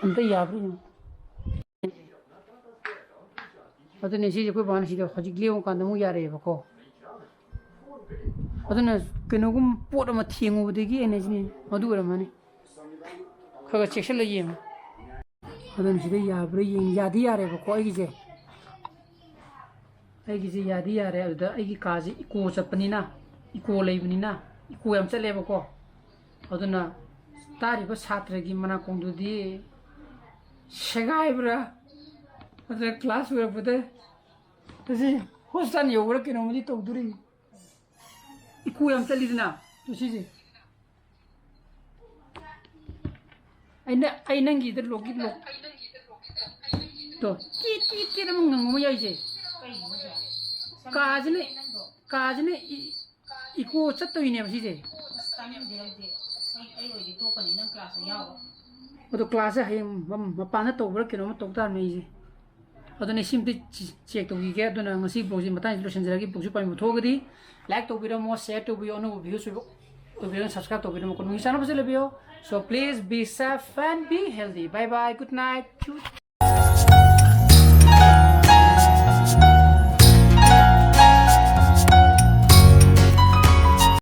ꯑꯝꯇ ꯌꯥꯕ꯭ꯔꯥ ꯌꯦꯡꯉꯨ꯫ ꯑꯗꯨꯅꯦ ꯁꯤꯁꯦ ꯑꯩꯈꯣꯏ ꯕꯥꯅ ꯁꯤꯗ ꯍꯧꯖꯤꯛ ꯂꯦꯡꯉꯀꯥꯟꯗ ꯑꯃꯨꯛ ꯌꯥꯔꯛꯑꯦꯕꯀꯣ꯫ ꯑꯗꯨꯅ ꯀꯩꯅꯣꯒꯨꯝꯕ ꯄꯣꯠ ꯑꯃ ꯊꯦꯡꯉꯨꯕꯗꯒꯤ ꯑꯩꯅ ꯁꯤꯅꯤ, ꯃꯗꯨ ꯑꯣꯏꯔꯝꯃꯅꯤ꯫ ꯈꯔ ꯈꯔ ꯆꯦꯛꯁꯤꯜꯂ ꯌꯦꯡꯉꯨ꯫ ꯑꯗꯨꯅ ꯁꯤꯗ ꯌꯥꯕ꯭ꯔꯥ ꯌꯦꯡ, ꯌꯥꯗꯤ ꯌꯥꯔꯦꯕꯀꯣ ꯑꯩꯒꯤꯁꯦ꯫ ꯑꯩꯒꯤꯁꯦ ꯌꯥꯗꯤ ꯌꯥꯔꯦ꯫ ꯑꯗꯨꯗ ꯑꯩꯒꯤ ꯀꯥꯁꯦ ꯏꯀꯣ ꯆꯠꯄꯅꯤꯅ, ꯏꯀꯣ ꯂꯩꯕꯅꯤꯅ, ꯏꯀꯣ ꯌꯥꯝ ꯆꯠꯂꯦꯕꯀꯣ꯫ ꯑꯗꯨꯅ ꯇꯥꯔꯤꯕ ꯁꯥꯇ꯭ꯔꯒꯤ ꯃꯅꯥꯀꯣꯡꯗꯨꯗꯤ ꯁꯦꯒꯥꯏꯕ꯭ꯔꯥ, ꯅꯠꯇ꯭ꯔꯒ ꯀ꯭ꯂꯥꯁ ꯂꯣꯏꯔꯛꯄꯗ ꯑꯁꯤ ꯍꯣꯁꯄꯤꯇꯥꯜ ꯌꯧꯕ꯭ꯔꯥ ꯀꯩꯅꯣꯝꯃꯗꯤ ꯇꯧꯗꯣꯔꯤ꯫ ꯏꯀꯣ ꯌꯥꯝ ꯆꯠꯂꯤꯗꯅ꯫ ꯇꯨ ꯁꯤꯁꯦ ꯑꯩꯅ, ꯑꯩ ꯅꯪꯒꯤꯗ ꯂꯣꯛꯀꯤ ꯂꯣꯛ ꯇꯣ ꯇꯤ ꯇꯤ ꯇꯤ ꯑꯃ ꯉꯪꯕ ꯑꯃ ꯌꯥꯎꯔꯤꯁꯦ꯫ ꯀꯥꯁꯤꯅ, ꯀꯥꯁꯤꯅ ꯏ- ꯏꯀꯣ ꯆꯠꯇꯣꯏꯅꯦꯕ ꯁꯤꯁꯦ꯫ ꯑꯁ ꯇꯥꯅꯤꯡꯗꯦ ꯑꯩꯗꯤ꯫ ꯑꯩ ꯑꯩ ꯑꯣꯏꯗꯤ ꯇꯣꯛꯀꯅꯤ, ꯅꯪ ꯀ꯭ꯂꯥꯁꯇ ꯌꯥꯎꯔꯣ꯫ ꯑꯗꯣ ꯀ꯭ꯂꯥꯁꯁꯦ ꯍꯌꯦꯡ ꯃ- ꯃꯄꯥꯟꯗ ꯇꯧꯕ꯭ꯔꯥ ꯀꯩꯅꯣꯝꯃ ꯇꯧ ꯇꯥꯕꯅꯦ ꯑꯩꯁꯦ꯫ ꯑꯗꯨꯅ ꯁꯤꯝꯇ ꯆꯦꯛ ꯇꯧꯈꯤꯒꯦ꯫ ꯑꯗꯨꯅ ꯉꯁꯤ ꯕ꯭ꯂꯣꯛꯁꯦ ꯃꯇꯥꯡꯁꯤꯗ ꯂꯣꯏꯁꯤꯟꯖꯔꯒꯦ꯫ ꯕ꯭ꯂꯣꯛꯁꯦ ꯄꯥꯝꯕꯤꯕ ꯊꯣꯛꯑꯒꯗꯤ ꯂꯥꯏꯛ ꯇꯧꯕꯤꯔꯝꯃꯣ, ꯁꯤꯌꯔ ꯇꯧꯕꯤꯌꯣ, ꯑꯅꯧꯕ ꯚꯤꯌꯨꯁ ꯑꯣꯏꯕ ꯑꯣꯏꯕꯤꯔꯒꯅ ꯁꯕꯁꯀ꯭ꯔꯥꯏꯕ ꯇꯧꯕꯤꯔꯝꯃꯣ꯫ ꯅꯣꯡꯃꯒꯤ ꯆꯥꯅꯕꯁꯦ ꯂꯩꯕꯤꯌꯣ꯫ So please be safe and be healthy. Bye bye, good night.